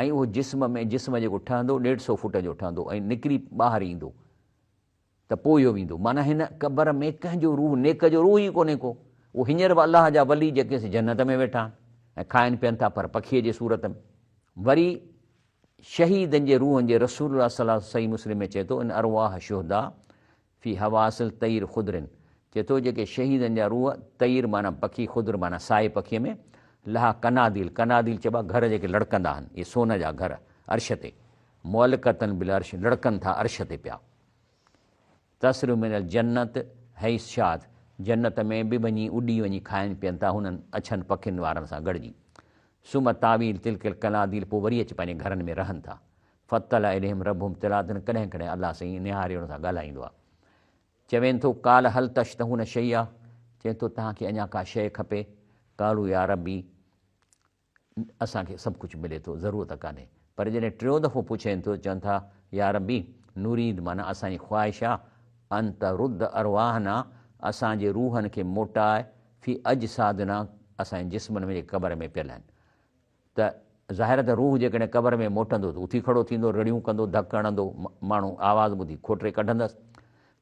۽ اهو جسم ۾ جسم جيڪو ٺهندو ڏيڍ سو فوٽ جو ٺهندو ۽ نڪري ٻاهر ايندو ته پوء اهو ويندو معنيٰ هن قبر ۾ ڪنهن جو روح نيڪ جو روح ئي ڪونهي ڪو اهو هينئر به الله جا ولي جيڪي سي جنت ۾ ويٺا آهن ۽ کائن پين ٿا پر پکيء جي صورت ۾ وري شهيدن جي روحن جي رسول الله صلي الله صحيح مسلم ۾ چئي ٿو ان ارواح شهداء في حواصل طير خضر، چئي ٿو جيڪي شهيدن جا روح، طير معنيٰ پکي، خضر معنيٰ سائي پکيء ۾، لها قناديل، قناديل چئبا گهر جيڪي لڙڪندا آهن، اهي سون جا گهر، عرش تي، معلقة بالعرش، لڙڪن ٿا عرش تي پيا. تسر من الجنت حيث شاءت، جنت ۾ به وڃي اڏي وڃي کائن پين ٿا هنن اڇن پکين وارن سان گڏجي. ثم تاويل تلڪ القناديل پوء وري اچي پنهنجي گهرن ۾ رهن ٿا. فاطلع اليهم ربهم اطلاعة ڪڏهن ڪڏهن الله سائين نهاري انهن سان ڳالهائيندو آهي. چوين ٿو قال هل تشتهون شيئا چوين ٿو توهان کي اڃا ڪا شيء کپي؟ قالوا يا ربي اسان کي سڀ ڪجهه ملي ٿو ضرورت ڪانهي. پر جڏهن ٽيون دفعو پڇين ٿو چون ٿا يا ربي نريد معنيٰ اسان جي خواهش آهي ان ترد ارواحنا اسان جي روحن کي موٽاء في اجسادنا اسان جي جسمن ۾ جيڪي قبر ۾ پيل آهن. ته ظاهر آهي ته روح جيڪڏهن قبر ۾ موٽندو ته اٿي کڙو ٿيندو، رڙيون ڪندو، ڌڪ هڻندو، ماڻهو آواز ٻڌي کوٽري ڪڍندس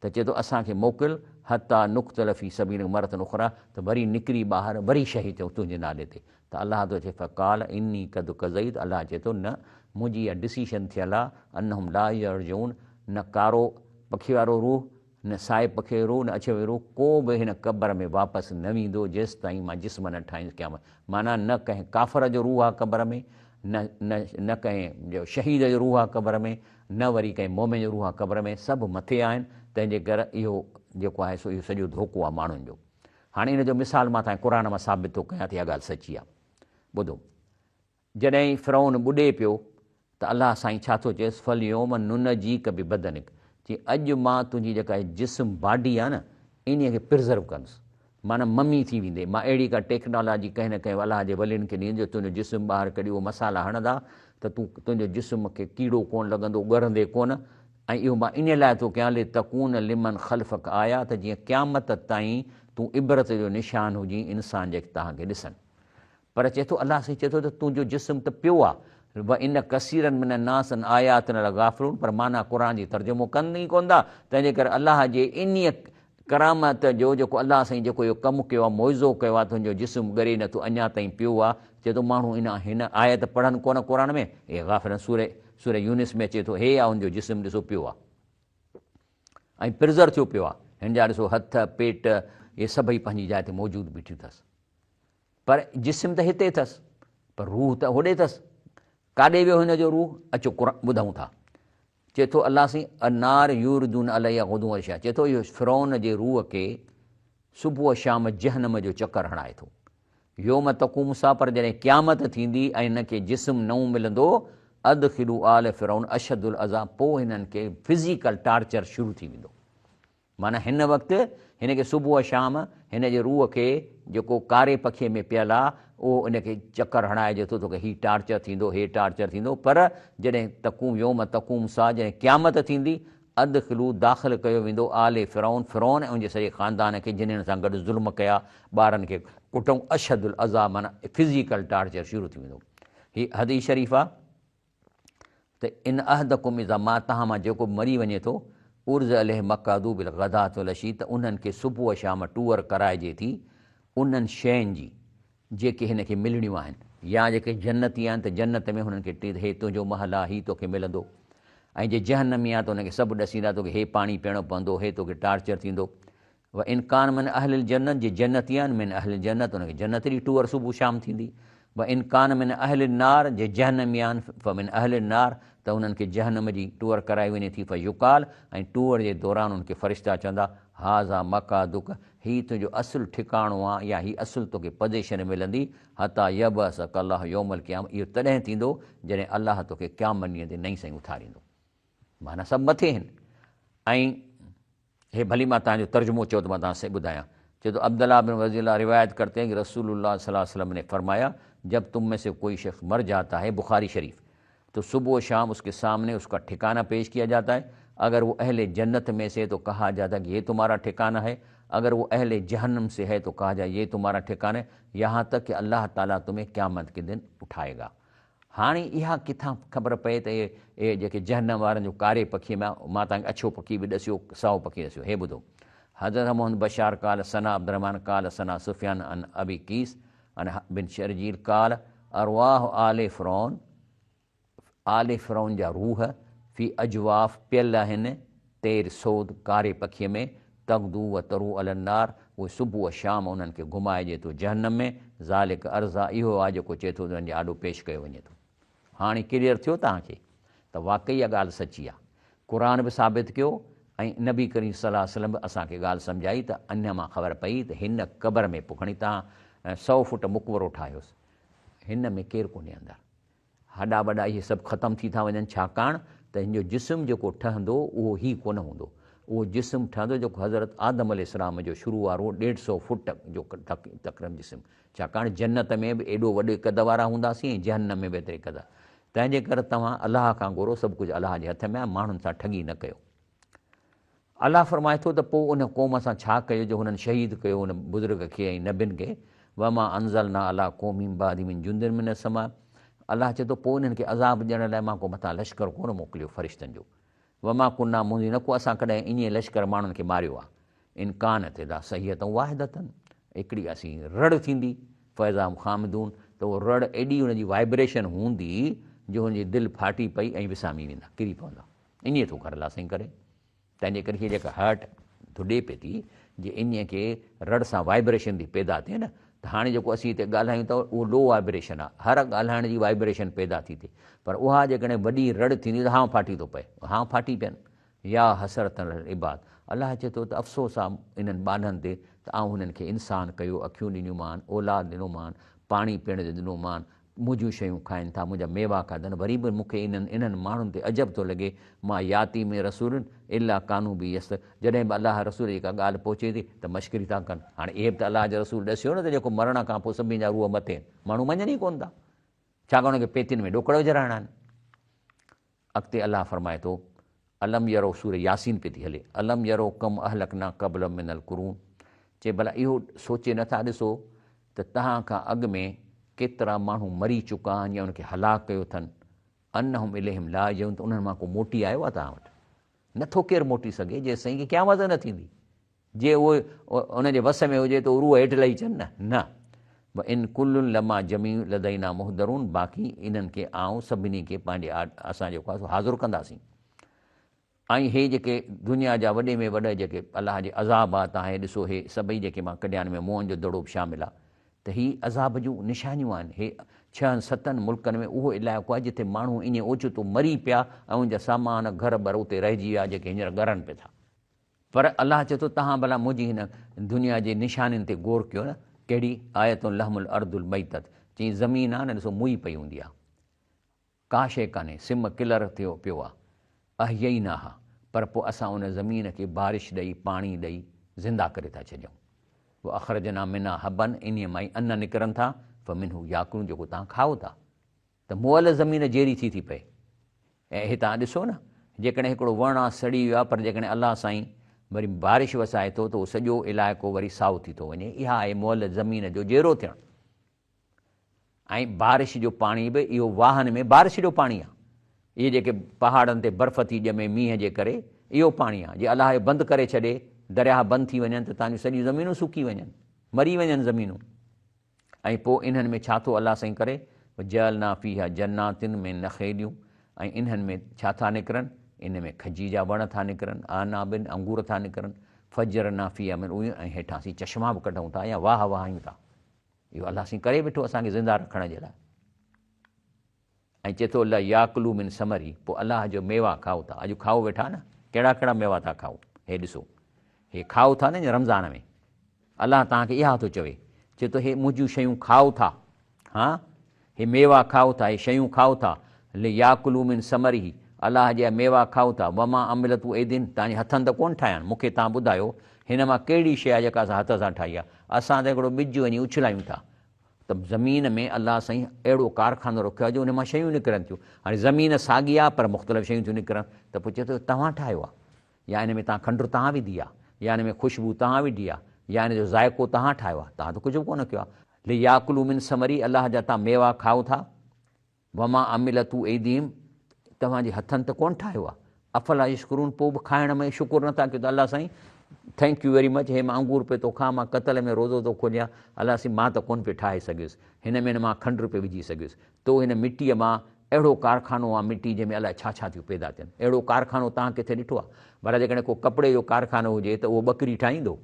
ته چئي ٿو اسان کي موڪل حتيٰ نقتل في سبيلک مرة اخريٰ ته وري نڪري ٻاهر وري شهيد ٿيون تنهنجي نالي تي ته الله ٿو چئي فقال اني قد قضيت الله چئي ٿو نه منهنجي اها ڊسيشن ٿيل آهي انهم لا يرجعون نه ڪارو پکي وارو روح نه سائي پکي جو روح نه اڇي روح ڪو به هن قبر ۾ واپس نه ويندو جيستائين مان جسم نه ٺاهينس قيامت معنيٰ نه ڪنهن ڪافر جو روح آ قبر ۾ نه نه نه ڪنهن جو شهيد جو روح آ قبر ۾ نه وري ڪنهن مومن جو روح آ قبر ۾ سڀ مٿي آهن تنهن جي ڪر اهو جيڪو آهي سو اهو سڄو ڌوڪو آ ماڻهن جو هاڻي ان جو مثال مان توهان کي قرآن مان ثابت ٿو ڪيان ته اها ڳالهه سچي آ ٻڌو جڏهن فرعون ٻڏي پيو ته الله سائين ڇا ٿو چئيس فاليوم ننجيک ببدنک چي اڄ مان تنهنجي جيڪا هي جسم باڊي آهي نه انهيء کي پرزرو ڪندس. معنيٰ ممي ٿي ويندي. مان اهڙي ڪا ٽيڪنالاجي ڪنهن نه ڪنهن الله جي ولين کي ڏيندس جو تنهنجو جسم ٻاهر ڪڍي اهو مسالا هڻندا ته تون تنهنجو جسم کي ڪيڙو ڪونه لڳندو، ڳرندي ڪونه ۽ اهو مان انهيء لاء ٿو ڪيان لتڪون لمن خلفک آية ته جيئن قيامت تائين تون عبرت جو نشان هجين انسان جيڪي توهان کي ڏسن. پر چئي ٿو الله سائين چئي ٿو ته تنهنجو جسم ته پيو آ وان ڪثيرا من الناس عن آياتنا لغافلون پر معنيٰ قرآن جي ترجمو ڪن ئي ڪونه ٿا تنهن جي ڪري الله جي انهيء ڪرامت جو جيڪو الله سائين جيڪو اهو ڪم ڪيو آ معجزو ڪيو آ تنهنجو جسم ڳري نه ٿو اڃا تائين پيو آ چئي ٿو ماڻهو ان هن آيت پڙهن ڪونه قرآن ۾ اهي غافل آهن سورة سورة يونس ۾ اچي ٿو هي آ ان جو جسم ڏسو پيو آ ۽ پرزر ٿيو پيو آ هن جا ڏسو هٿ پيٽ اهي سڀئي پنهنجي جاء تي موجود بيٺيون اٿس. پر جسم ته هتي اٿس، پر روح ته هوڏي اٿس. ڪاڏي ويو هن جو روح؟ اچو قرآن ٻڌون ٿا. چئي ٿو الله سائين النار يوردون عليها غدوا وعشيا چئي ٿو اهو فرعون جي روح کي صبح شام جهنم جو چڪر هڻائي ٿو. يوم تقوم الساعه پر جڏهن قيامت ٿيندي ۽ هن کي جسم نئون ملندو ادخلوا آل فرعون اشد العذاب پوء هنن کي فزيڪل ٽارچر شروع ٿي ويندو. معنيٰ هن وقت هن کي صبح شام هن جي روح کي جيڪو ڪاري پکيء ۾ پيل آ اهو ان کي چڪر هڻائجي ٿو توکي هي ٽارچر ٿيندو هي ٽارچر ٿيندو پر جڏهن تقوم يوم تقوم الساعه جڏهن قيامت ٿيندي ادخلو داخل ڪيو ويندو آل فرعون فرعون ۽ ان جي سڄي خاندان کي جن هن سان گڏ ظلم ڪيا ٻارن کي ڪٽئون اشد العذاب معنيٰ فزيڪل ٽارچر شروع ٿي ويندو هي حديث شريف آ. ته ان احدڪم اذا مات توهان مان جيڪو به مري وڃي ٿو، عرض عليه مقعده بالغداة والعشي ته انهن کي صبح و شام ٽوئر ڪرائجي ٿي انهن شين جي جيڪي هن کي ملڻيون آهن يا جيڪي جنتي آهن ته جنت ۾ هنن کي ٽي هي تنهنجو محل آهي هي توکي ملندو ۽ جي جهنمي آهي ته انهن کي سڀ ڏسيندا توکي هي پاڻي پيئڻو پوندو هي توکي ٽارچر ٿيندو و ان ڪان من اهل الجنت جي جنتي آهن من اهل الجنت ان کي جنت جي ٽوئر صبح شام ٿيندي و ان ڪان من اهل النار جي جهنمي آهن فمن اهل النار ته انهن کي جهنم جي ٽوئر ڪرائي وڃي ٿي فيقال ۽ ٽوئر جي دوران انهن کي فرشتا چوندا هذا مقعدک هي تنهنجو اصل ٺڪاڻو آهي يا هي اصل توکي پزيشن ملندي حتي يبعثک الله يوم القيامة اهو تڏهن ٿيندو جڏهن الله توکي قيامت ڏينهن تي نئين سائين اٿاريندو معنيٰ سڀ مٿي آهن ۽ هي ڀلي مان توهان جو ترجمو چئو ته مان توهان سين ٻڌايان. چئي ٿو عبدالله بن رضي الله روايت ڪرتي هين ڪه رسول الله صلي الله عليه وسلم ني فرمايا جب تم مين سي ڪوئي شخص مر جاتا هي بخاري شريف تو صبح و شام اس ڪي سامني اس ڪا ٺڪانا پيش ڪيا جاتا هي اگر وو اهل جنت مين سي هي تو ڪها جاتا هي ڪه يه تمهارا ٺڪانا هي اگر وو اهل جهنم سي هي تو ڪها جائي يه تمهارا ٺڪانا هي يهان تڪ ڪه الله تعالي تمهين قيامت ڪي دن اٺائي گا. هاڻي اها ڪٿان خبر پئي ته اهي جيڪي جهنم وارن جو ڪاري پکيء ۾ آ، مان توهان کي اڇو پکي به ڏسيو، سائو پکي ڏسيو. هي ٻڌو. حدثنا محمد بشار قال ثنا عبدالرحمان قال ثنا سفيان عن ابي قيس عن بن شرجيل قال ارواح آل فرعون، آل فرعون جا روح، في اجواف پيل آهن، طير سود، ڪاري پکيء ۾، تغدو و تروح علي النار، اهي صبح و شام انهن کي گهمائجي ٿو جهنم ۾، ذلک عرضا، اهو آهي جيڪو چئي ٿو ته انهن جي آڏو پيش ڪيو وڃي ٿو. هاڻي ڪليئر ٿيو توهان کي ته واقعي اها ڳالهه سچي آهي. قرآن به ثابت ڪيو ۽ نبي ڪريم صلي الله عليه وسلم به اسان کي ڳالهه سمجهائي ته ان مان خبر پئي ته هن قبر ۾ پوء کڻي توهان سئو فوٽ مقبرو ٺاهيوس هن ۾ ڪير ڪونهي اندر. هڏا وڏا اهي سڀ ختم ٿي ٿا وڃن ڇاڪاڻ ته هن جو جسم جيڪو ٺهندو اهو هي ڪونه هوندو اهو جسم ٺهندو جيڪو حضرت آدم عليه السلام جو شروع وارو ڏيڍ سئو فوٽ جو تقريبن جسم ڇاڪاڻ جنت ۾ به ايڏو وڏي قد وارا هونداسين ۽ جهنم ۾ به ايتري قد تنهن جي ڪري توهان الله کان گهرو سڀ ڪجهه الله جي هٿ ۾ آهي ماڻهن سان ٺڳي نه ڪيو. الله فرمائي ٿو ته پوء ان قوم سان ڇا ڪيو جو هنن شهيد ڪيو ان بزرگ کي ۽ نبين کي وما انزلنا علي قومه من بعده من جند من السماء الله چئي ٿو پوء انهن کي عذاب ڏيڻ لاء مان ڪو مٿان لشڪر ڪونه موڪليو فرشتن جو وما ڪنا منذرين نه ڪو اسان ڪڏهن ائين لشڪر ماڻهن کي ماريو آهي ان ڪانت الا صيحة واحدة هڪڙي اسين رڙ ٿيندي فاذا هم خامدون ته اهو رڙ ايڏي ان جي وائبريشن هوندي جو هن جي دل ڦاٽي پئي ۽ وسامي ويندا ڪري پوندا انهيء ٿو گهر الله سائين ڪري. تنهن جي ڪري هيء جيڪا هرٽ ڌڏي پئي ٿي، جي انهيء کي رڙ سان وائبريشن ٿي پيدا ٿئي نه، ته هاڻي جيڪو اسين هتي ڳالهايون ٿا اهو لو وائبريشن آهي، هر ڳالهائڻ جي وائبريشن پيدا ٿي ٿئي، پر اها جيڪڏهن وڏي رڙ ٿيندي ته هانء ڦاٽي ٿو پئي، هانء ڦاٽي پين. يا حسرة علي العباد، الله چئي ٿو ته افسوس آ انهن ٻانهن تي ته آئون هنن کي انسان ڪيو، اکيون ڏنيون مان، اولاد ڏنو مان، پاڻي پيئڻ جو ڏنو مان، منهنجون شيون کائن ٿا، منهنجا ميوا کاڌن، وري به مون کي انهن انهن ماڻهن تي عجب ٿو لڳي، ما ياتي من رسول الا ڪانوا به يست جڏهن به الله رسول جي ڪا ڳالهه پهچي ٿي ته مشڪري ٿا ڪن. هاڻي اهي به ته الله جي رسول ڏسيو نه ته جيڪو مرڻ کان پوء سڀني جا روح مٿي آهن، ماڻهو مڃن ئي ڪونه ٿا، ڇاڪاڻ ان کي پيتين ۾ ڏوڪڙ وجهرائڻا آهن. اڳتي الله فرمائي ٿو، الم يرو سورة ياسين پئي ٿي هلي، الم يرو ڪم اهلڪنا قبلهم من القرون چي ڀلا اهو سوچي نه ٿا ڏسو ته توهان کان اڳ ۾ ڪيترا ماڻهو مري چڪا آهن يا انهن کي هلاڪ ڪيو اٿن، انهم اليهم لا يرجعون ته انهن مان ڪو موٽي آيو آهي توهان وٽ؟ نه ٿو ڪير موٽي سگهي جيستائين ڪي قيامت نه ٿيندي. جي اهو ان جي وس ۾ هجي ته روح هيٺ لهي اچن نه نه وان ڪل لما جميع لدينا محضرون باقي انهن کي آئون سڀني کي پنهنجي اسان جيڪو آهي سو حاضر ڪنداسين ۽ هي جيڪي دنيا جا وڏي ۾ وڏا جيڪي الله جي عذاب آ تان هي ڏسو هي سڀئي جيڪي مان ڪڍيا آهن ۾ موهن جو دڙو به شامل آ ته هي عذاب جون نشانيون آهن هي ڇهن ستن ملڪن ۾ اهو علائقو آهي جتي ماڻهو ائين اوچتو مري پيا ۽ ان جا سامان گهر بر اتي رهجي ويا جيڪي هينئر ڳرن پئي ٿا. پر الله چئي ٿو توهان ڀلا منهنجي هن دنيا جي نشانين تي غور ڪيو نه، ڪهڙي آية لهم الارض الميتة، چيائين زمين آ نه ڏسو موئي پئي هوندي آ، ڪا شيء ڪانهي، سم ڪلر ٿيو پيو آ، احييناها، پر پوء اسان ان زمين کي بارش ڏئي، پاڻي ڏئي، زنده ڪري ٿا ڇڏيون. واخرجنا منها حبا، انهيء مان ئي ان نڪرن ٿا، فمنه ياڪلون، جيڪو توهان کائو ٿا. ته مئل زمين جيئري ٿي ٿي پئي ۽ هي توهان ڏسو نه جيڪڏهن هڪڙو وڻ آ سڙي ويو آ پر جيڪڏهن الله سائين وري بارش وسائي ٿو ته اهو سڄو علائقو وري سائو ٿي ٿو وڃي اها آهي مئل زمين جو جيئرو ٿيڻ ۽ بارش جو پاڻي به اهو واهن ۾ بارش جو پاڻي آ اهي جيڪي پهاڙن تي برف ٿي ڄمي مينهن جي ڪري اهو پاڻي آ جي الله بند ڪري ڇڏي درياهه بند ٿي وڃن ته توهان جون سڄيون زمينون سڪي وڃن مري وڃن زمينون ۽ پوء انهن ۾ ڇا ٿو الله سائين ڪري، وجعلنا فيها جنات من نخيل ۽ انهن ۾ ڇا ٿا نڪرن، ان ۾ کجي جا وڻ ٿا نڪرن، اعناب انگور ٿا نڪرن، فجرنا فيها من العيون ۽ هيٺان اسين چشما به ڪڍون ٿا يا واهه وهايون ٿا. اهو الله سائين ڪري ويٺو اسان کي زنده رکڻ جي لاء. ۽ چئي ٿو لياڪلو من ثمره پوء الله جو ميوا کائو ٿا اڄ کائو ويٺا نه ڪهڙا ڪهڙا ميوا ٿا کائو هي ڏسو هي کائو ٿا نه رمضان ۾ الله توهان کي اها ٿو چوي چئي ٿو هي منهنجون شيون کائو ٿا ها هي ميوا کائو ٿا هي شيون کائو ٿا لياڪلو من ثمره الله جا ميوا کائو ٿا وما عملتو ايدين توهان جي هٿن ته ڪونه ٺاهيا آهن مون کي توهان ٻڌايو هن مان ڪهڙي شيء آهي جيڪا اسان هٿ سان ٺاهي آهي اسان ته هڪڙو ٻج وڃي اڇلايون ٿا ته زمين ۾ الله سائين اهڙو ڪارخانو رکيو آهي جو ان مان شيون نڪرن ٿيون. هاڻي زمين ساڳي آهي پر مختلف شيون ٿيون نڪرن ته پوء چئي ٿو توهان ٺاهيو آهي يا ان ۾ توهان کنڊ توهان وڌي آهي يا ان ۾ خوشبو توهان وڌي آهي يا ان جو ذائقو توهان ٺاهيو آهي توهان ته ڪجهه به ڪونه ڪيو آهي. لياڪلوا من ثمره الله جا توهان ميوا کائو ٿا. وما عملته ايديهم توهان جي هٿن ته ڪونه ٺاهيو آهي. افلا يشڪرون پوء به کائڻ ۾ شڪر نٿا ڪيو ته الله سائين thank you very much هي مان انگور پيو ٿو کان مان قتل ۾ روزو ٿو کوليان الله سائين مان ته ڪونه پيو ٺاهي سگهيس هن ۾ نه مان کنڊ پيو وجهي سگهيس تو هن مٽيء مان اهڙو ڪارخانو آهي مٽي جنهن ۾ الائي ڇا ڇا ٿيون پيدا ٿين اهڙو ڪارخانو توهان ڪٿي ڏٺو آهي ڀلا جيڪڏهن ڪو ڪپڙي جو ڪارخانو هجي ته اهو ٻڪري ٺاهيندو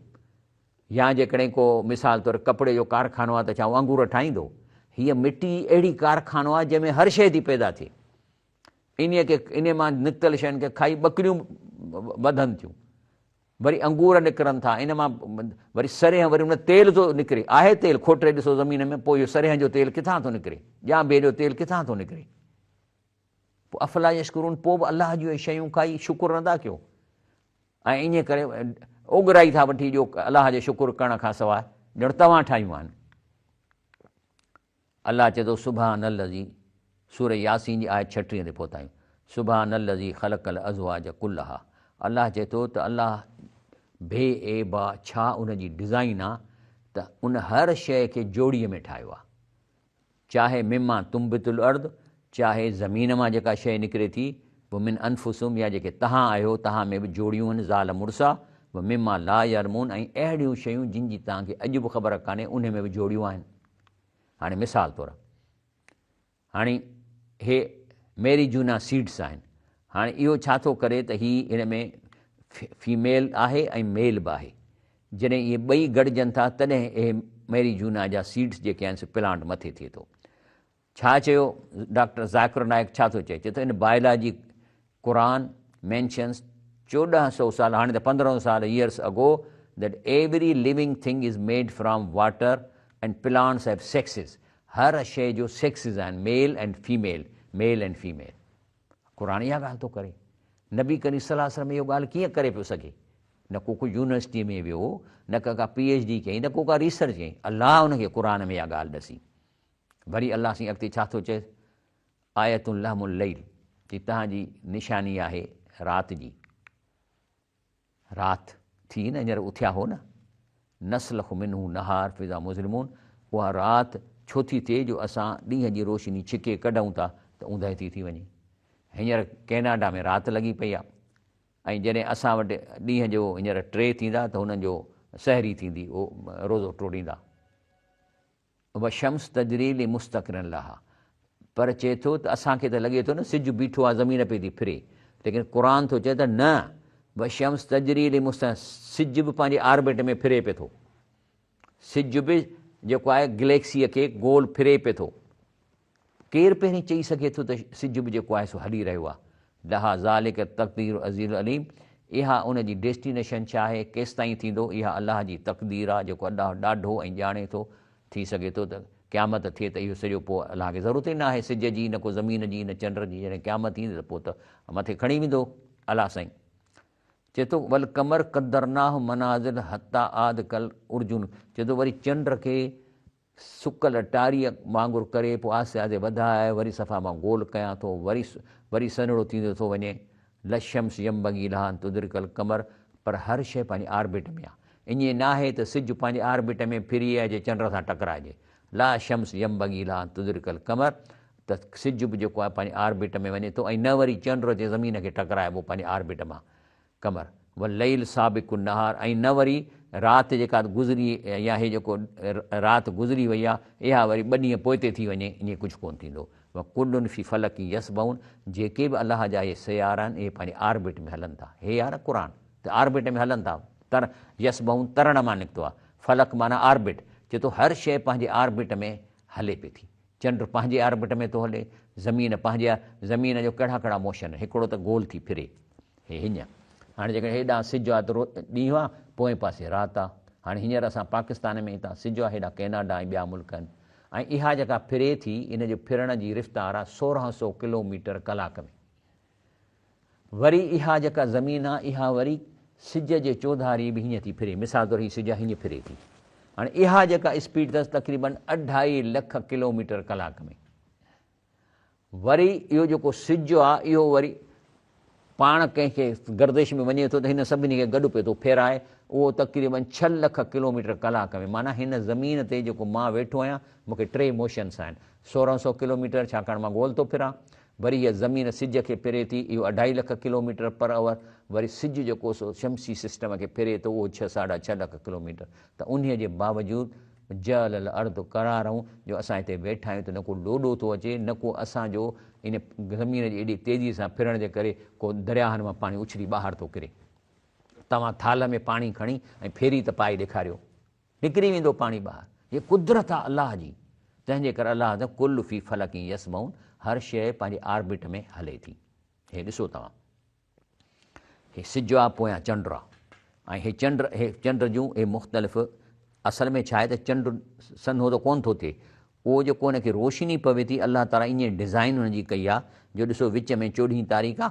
يا جيڪڏهن ڪو مثال طور ڪپڙي جو ڪارخانو آهي ته ڇا اهو انگور ٺاهيندو؟ هيء مٽي اهڙي ڪارخانو آهي جنهن ۾ هر شيء ٿي پيدا ٿئي. انهيء کي انهيء مان نڪتل شين کي کائي ٻڪريون وڌن ٿيون. وري انگور نڪرن ٿا، ان مان وري سرينهن وري ان تيل ٿو نڪري. آهي تيل کوٽري ڏسو زمين ۾ پوء اهو سرينهن جو تيل ڪٿان ٿو نڪري؟ ڄانڀي جو تيل ڪٿان ٿو نڪري؟ پوء افلا يشڪرون پوء به الله جون اهي شيون کائي شڪر نٿا ڪيو ۽ ائين ڪري اوڳرائي ٿا وٺي ڏيو الله جي شڪر ڪرڻ کان سواء ڄڻ توهان ٺاهيون آهن. الله چئي ٿو سبحان الذي سورة ياسين جي آيت 36 تي پهتا آهيون سبحان الذي خلق الازواج كلها الله چئي ٿو ته الله بي عيب آ ڇا ان جي ڊزائين آ ته ان هر شيء کي جوڙي ۾ ٺاهيو آ چاهي مما تنبت الارض، چاهي زمين مان جيڪا شيء نڪري ٿي، ومن انفسهم يا جيڪي تهان آهيو تهان ۾ به جوڙيون هن زال مڙس آ، ومما لا يعلمون ۽ اهڙيون شيون جن جي تهان کي اڄ به خبر ڪانهي انهي ۾ به جوڙيون آهن. هاڻي مثال طور هاڻي هي ميري جونا سيڊس آهن هاڻي اهو ڇا ٿو ڪري ته هي هن ۾ فيميل آهي ۽ ميل به آهي جڏهن اهي ٻئي گڏجن ٿا تڏهن اهي ميري جونا جا سيڊس جيڪي آهن سي پلانٽ مٿي ٿئي ٿو. ڇا چيو ڊاڪٽر ذاڪر نائڪ ڇا ٿو چئي؟ چئي ٿو ان بائلاجي قرآن مينشنس 1400 سال هاڻي ته 15 سال years ago that every living thing is made from water and plants have sexes. هر شيء جو سيڪسز آهن، male and female, male and female. قرآن اها ڳالهه ٿو ڪري. نبي ڪريم صلي الله عليه وسلم اهو ڳالهه ڪيئن ڪري پيو سگهي؟ نه ڪو ڪو يونيورسٽيء ۾ ويو، نه ڪا ڪا پي ايڇ ڊي ڪيائين، نه ڪو ڪا ريسرچ ڪيائين. الله ان کي قرآن ۾ اها ڳالهه ڏسي. وري الله سائين اڳتي ڇا ٿو چئي؟ آية لهم الليل، جي توهان جي نشاني آهي رات جي. رات ٿي نه هينئر اٿيا هو نه. نسلخ منه النهار فاذا مظلمون، اها رات ڇو ٿي ٿئي جو اسان ڏينهن جي روشني ڇڪي ڪڍون ٿا ته اوندهه ٿي ٿي وڃي. هينئر ڪئناڊا ۾ رات لڳي پئي آهي ۽ جڏهن اسان وٽ ڏينهن جو هينئر 3 ٿيندا ته هنن جو سحري ٿيندي، اهو روزو ٽوڙيندا. والشمس تجري لمستقر لها پر چئي ٿو ته اسان کي ته لڳي ٿو نه سج بيٺو آهي زمين پئي ٿي ڦري ليڪن قرآن ٿو چئي ته نه والشمس تجري لمستقر سج به پنهنجي آربٽ ۾ ڦري پئي ٿو سج به جيڪو آهي گليڪسيء کي گول ڦري پئي ٿو ڪير پهرين چئي سگهي ٿو ته سج به جيڪو آهي سو هلي رهيو آهي. لها ذلک التقدير العزيز العليم اها ان جي ڊيسٽينيشن ڇا آهي، ڪيستائين ٿيندو، اها الله جي تقدير آهي جيڪو الله ڏاڍو ۽ ڄاڻي ٿو. ٿي سگهي ٿو ته قيامت ٿئي ته اهو سڄو پوء الله کي ضرورت ئي نه آهي سج جي نه ڪو زمين جي نه چنڊ جي جڏهن قيامت ايندي ته پوء ته مٿي کڻي ويندو الله سائين. چئي ٿو والقمر قدرناه منازل حتي عاد ڪالعرجون چئي ٿو وري چنڊ کي سڪل ٽاريء وانگر ڪري پوء آهستي آهستي وڌائي وري صفا مان گول ڪيان ٿو وري وري سنهڙو ٿيندو ٿو وڃي. لا الشمس ينبغي لها ان تدرڪ القمر پر هر شيء پنهنجي آربٽ ۾ آ. ائين ناهي ته سج پنهنجي آربٽ ۾ ڦري اچي چنڊ سان ٽڪرائجي. لا الشمس ينبغي لها ان تدرڪ القمر ته سج به جيڪو آهي پنهنجي آربٽ ۾ وڃي ٿو ۽ نه وري چنڊ اچي زمين کي ٽڪرائبو پنهنجي آربٽ مان. قمر، والليل سابق النهار ۽ نه وري رات جيڪا گذري يا هي جيڪو رات گذري وئي آهي اها وري ٻه ڏينهن پوئتي ٿي وڃي ائين ڪجهه ڪونه ٿيندو. وڪل في فلڪ يسبحون جيڪي به الله جا اهي سيارا آهن اهي پنهنجي آربٽ ۾ هلن ٿا. هي آهي نه قرآن ته آربٽ ۾ هلن ٿا تر يسبحون ترڻ مان نڪتو آهي فلڪ معنيٰ آربٽ چئي ٿو هر شيء پنهنجي آربٽ ۾ هلي پئي ٿي. چنڊ پنهنجي آربٽ ۾ ٿو هلي، زمين پنهنجي زمين جو ڪهڙا ڪهڙا موشن، هڪڙو ته گول ٿي ڦري، هي هينئن. هاڻي جيڪڏهن هيڏانهن سج آ ته ڏينهن آ، پوئين پاسي رات آ. هاڻي هينئر اسان پاڪستان ۾ هتان سج آ، هيڏانهن ڪئناڊا ۽ ٻيا ملڪ آهن. ۽ اها جيڪا ڦري ٿي، ان جو ڦرڻ جي رفتار آ 1600 ڪلوميٽر ڪلاڪ ۾. وري اها جيڪا زمين آ اها وري سج جي چوڌاري به هيئن ٿي ڦري مثال طور هي سج آ هيئن ڦري ٿي هاڻي اها جيڪا اسپيڊ اٿس تقريبن اڍائي لک ڪلوميٽر ڪلاڪ ۾ وري اهو جيڪو سج آ اهو وري پاڻ ڪنهن کي گردش ۾ وڃي ٿو ته هن سڀني کي گڏ پئي ٿو ڦيرائي اهو تقريبن 6 لک ڪلوميٽر ڪلاڪ ۾ معنيٰ هن زمين تي جيڪو مان ويٺو آهيان مون کي ٽي موشنس آهن 1600 ڪلوميٽر ڇاڪاڻ مان گول ٿو ڦران وري هيء زمين سج کي ڦري ٿي، اهو اڍائي لک ڪلوميٽر پر اور، وري سج جيڪو سو شمسي سسٽم کي ڦري ٿو اهو ڇهه ساڍا ڇهه لک ڪلوميٽر ته انهيء جي باوجود جعل الارض قرارا جو اسان هتي ويٺا آهيون ته نه ڪو لوڏو ٿو اچي نه ڪو اسان جو ان زمين جي ايڏي تيزيء سان ڦرڻ جي ڪري ڪو درياهن مان پاڻي اڇلي ٻاهر ٿو ڪري. توهان ٿالهه ۾ پاڻي کڻي ۽ ڦيري ته پائي ڏيکاريو. نڪري ويندو پاڻي ٻاهر. هيء قدرت آ الله جي. تنهن جي ڪري الله ته ڪل في فلڪ يسبحون هر شيء پنهنجي آربٽ ۾ هلي ٿي. هي ڏسو توهان. هي سج آ پويان چنڊ آ. ۽ هي چنڊ هي چنڊ جون هي مختلف اصل ۾ ڇا آهي ته چنڊ سنهو ته ڪونه ٿو ٿئي. اهو جيڪو ان کي روشني پوي ٿي الله تعاليٰ ائين ڊزائين ان جي ڪئي آ جو ڏسو وچ ۾ چوڏهين تاريخ آ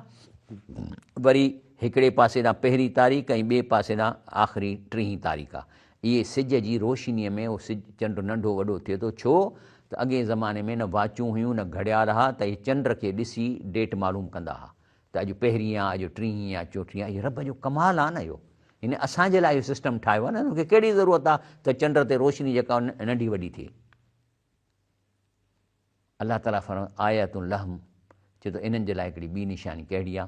وري هڪڙي پاسي ڏانهن پهرين تاريخ ۽ ٻئي پاسي ڏانهن آخري ٽيهين تاريخ آ اهي سج جي روشنيء ۾ اهو سج چنڊ ننڍو وڏو ٿئي ٿو ڇو ته اڳئين زماني ۾ نه واچون هيون نه گهڙيال ها ته اهي چنڊ کي ڏسي ڊيٽ معلوم ڪندا ها ته اڄ پهرين آ اڄ ٽيهين آ چوٿين آ اهي رب جو ڪمال آ نه اهو هن اسان جي لاء اهو سسٽم ٺاهيو آ نه هن کي ڪهڙي ضرورت آ ته چنڊ تي روشني جيڪا ننڍي وڏي ٿئي الله تعاليٰ فرمايو آية لهم چي ٿو انهن جي لاء هڪڙي ٻي نشاني ڪهڙي آ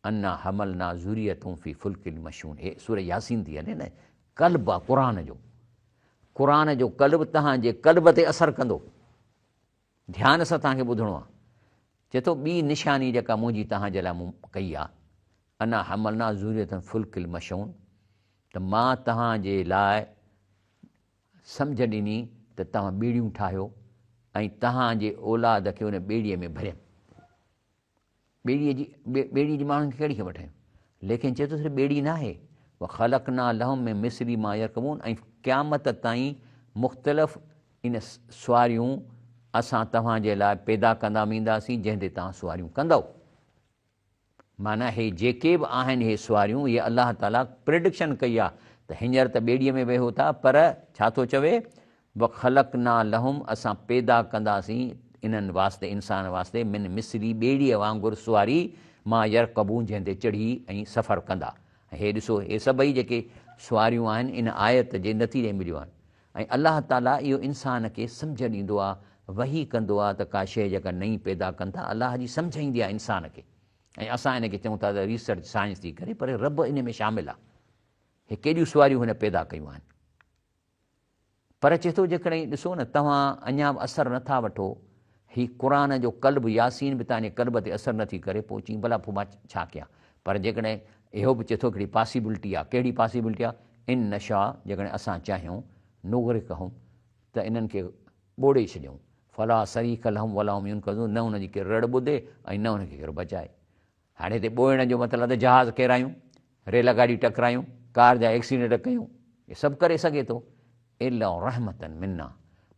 انا حملنا ذريتهم في فلڪ المشحون هي سورة ياسين ٿي هلي نه قلب آ قرآن جو قرآن جو قلب تهان جي قلب تي اثر ڪندو ڌيان سان توهان کي ٻڌڻو آهي. چئي ٿو، ٻي نشاني جيڪا منهنجي توهان جي لاء مون ڪئي آهي، انا حملنا ذريتهم في الفلڪ المشحون، ته مان توهان جي لاء سمجهه ڏني ته توهان ٻيڙيون ٺاهيو ۽ توهان جي اولاد کي ان ٻيڙيء ۾ ڀريم. ٻيڙيء جي ٻيڙي جي ماڻهن کي ڪهڙي خبر ٺاهيون؟ ليڪن چئي ٿو صرف ٻيڙي ناهي، وخلقنا لهم من مثله ما يرڪبون ۽ قيامت تائين مختلف ان سواريون اسان توهان جي لاء پيدا ڪندا وينداسين جنهن تي توهان سواريون ڪندؤ. معنيٰ هي جيڪي به آهن هي سواريون اهي الله تعاليٰ پريڊڪشن ڪئي آهي ته هينئر ته ٻيڙيء ۾ ويهو ٿا پر ڇا ٿو چوي وخلقنا لهم اسان پيدا ڪنداسين انهن واسطي انسان واسطي من مثلي ٻيڙيء وانگر سواري ما يرڪبون جنهن تي چڙهي ۽ سفر ڪندا ۽ هي ڏسو هي سڀئي جيڪي سواريون آهن ان آيت جي نتيجي ۾ مليون آهن ۽ الله تعاليٰ اهو انسان کي سمجهه ڏيندو آهي، وحي ڪندو آهي ته ڪا شيء جيڪا نئين پيدا ڪن ٿا، الله جي سمجهه ايندي آهي انسان کي ۽ اسان ان کي چئون ٿا ته ريسرچ سائنس ٿي ڪري پر رب ان ۾ شامل آهي. هي ڪيڏيون سواريون هن پيدا ڪيون آهن. پر چئي ٿو جيڪڏهن ڏسو نه توهان اڃا به اثر نٿا وٺو، هي قرآن جو قلب ياسين به توهان جي قلب تي اثر نٿي ڪري پوء چئين ڀلا پوء مان ڇا ڪيان؟ پر جيڪڏهن اهو به چئي ٿو هڪڙي پاسيبلٽي آهي، ڪهڙي پاسيبلٽي آهي؟ ان نشاء جيڪڏهن اسان چاهيون نغرقهم ته انهن کي ٻوڙي ڇڏيون فلا صريخ لهم ولا هم ينقذون نه انهن جي ڪير رڙ ٻڌي ۽ نه انهن کي ڪير بچائي. هاڻي هتي ٻوڙڻ جو مطلب ته جهاز ڪيرايون، ريل گاڏي ٽڪرايون، ڪار جا ايڪسيڊنٽ ڪيون، اهي سڀ ڪري سگهي ٿو. الا رحمة منا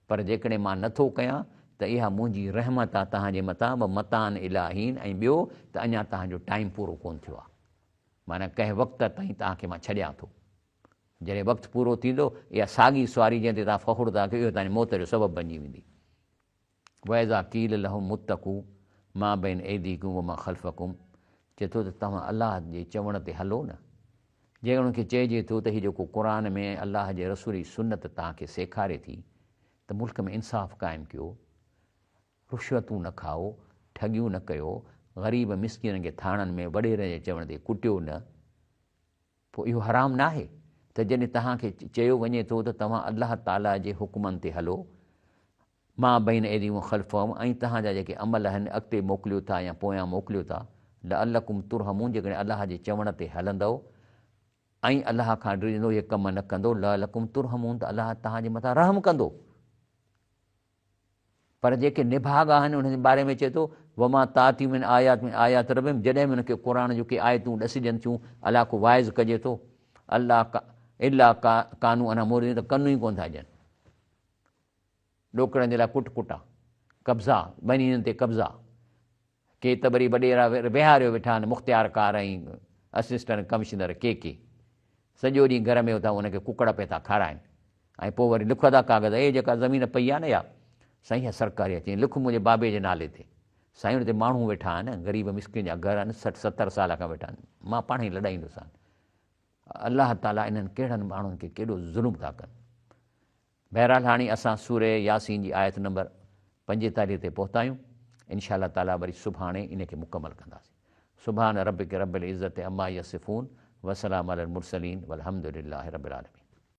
پر جيڪڏهن مان نه ٿو ڪيان ته اها منهنجي رحمت آهي توهان جي مٿان ومتاعا الي حين ۽ ٻيو ته اڃا توهان جو ٽائيم پورو ڪونه ٿيو آهي. معنيٰ ڪنهن وقت تائين توهان کي مان ڇڏيان ٿو. جڏهن وقت پورو ٿيندو، اها ساڳي سواري جنهن تي توهان فخر ٿا ڪيو، اها توهان جي موت جو سبب بنجي ويندي. واذا قيل لهم اتقوا ما بين ايديڪم وما خلفڪم چئي ٿو ته توهان الله جي چوڻ تي هلو نه. جيڪڏهن انهن کي چئجي ٿو ته هي جيڪو قرآن ۾ ۽ الله جي رسول جي سنت توهان کي سيکاري ٿي ته ملڪ ۾ انصاف قائم ڪيو، رشوتون نه کائو، ٺڳيون نه ڪيو، غريب مسڪينن کي ٿاڻن ۾ وڏيرن جي چوڻ تي ڪٽيو نه، پوء اهو حرام ناهي ته جڏهن توهان کي چيو وڃي ٿو ته توهان الله تعاليٰ جي حڪمن تي هلو، ما بين ايديهم وخلفهم ۽ توهان جا جيڪي عمل آهن اڳتي موڪليو ٿا يا پويان موڪليو ٿا، لعلڪم ترحمون جيڪڏهن الله جي چوڻ تي هلندؤ ۽ الله کان ڊڄندو اهي ڪم نه ڪندو، لعلڪم ترحمون ته الله توهان جي مٿان رحم ڪندو. پر جيڪي نڀاڳ آهن انهن جي باري ۾ چئي ٿو، وما تاتيهم من آيات من آيات ربهم جڏهن به انهن کي قرآن جون ڪي آيتون ڏسجن ٿيون الا ڪو واعظ ڪجي ٿو الله الا ڪانوا عنها معرضين ته ڪن ئي ڪونه ٿا ڏين. ڏوڪڙن جي لاء ڪٽ ڪٽا، قبضا، ٻنين تي قبضا، ڪي ته وري وڏيرا ويهاريو ويٺا آهن مختيارڪار ۽ اسسٽنٽ ڪمشنر ڪي ڪي سڄو ڏينهن گهر ۾ اٿا ان کي ڪڪڙ پئي ٿا کارائن ۽ پوء وري لکندا ڪاغذ اي جيڪا زمين پئي آهي نه اها سائين اها سرڪاري آهي چيائين لک منهنجي بابي جي نالي تي سائين ان تي ماڻهو ويٺا آهن غريب مسڪين جا گهر آهن 60 70 سال کان ويٺا آهن مان پاڻ ئي لڏائيندوسان الله تعالي انهن ڪهڙن ماڻهن کي ڪيڏو ظلم ٿا ڪن بهرحال هاڻي اسان سوره ياسين جي آيت نمبر 45 تي پهتا آهيون انشاء الله تعالي وري سڀاڻي ان کي مڪمل ڪنداسين سبحان ربک رب العزت عما يصفون وسلام علي المرسلين والحمد لله رب العالمين.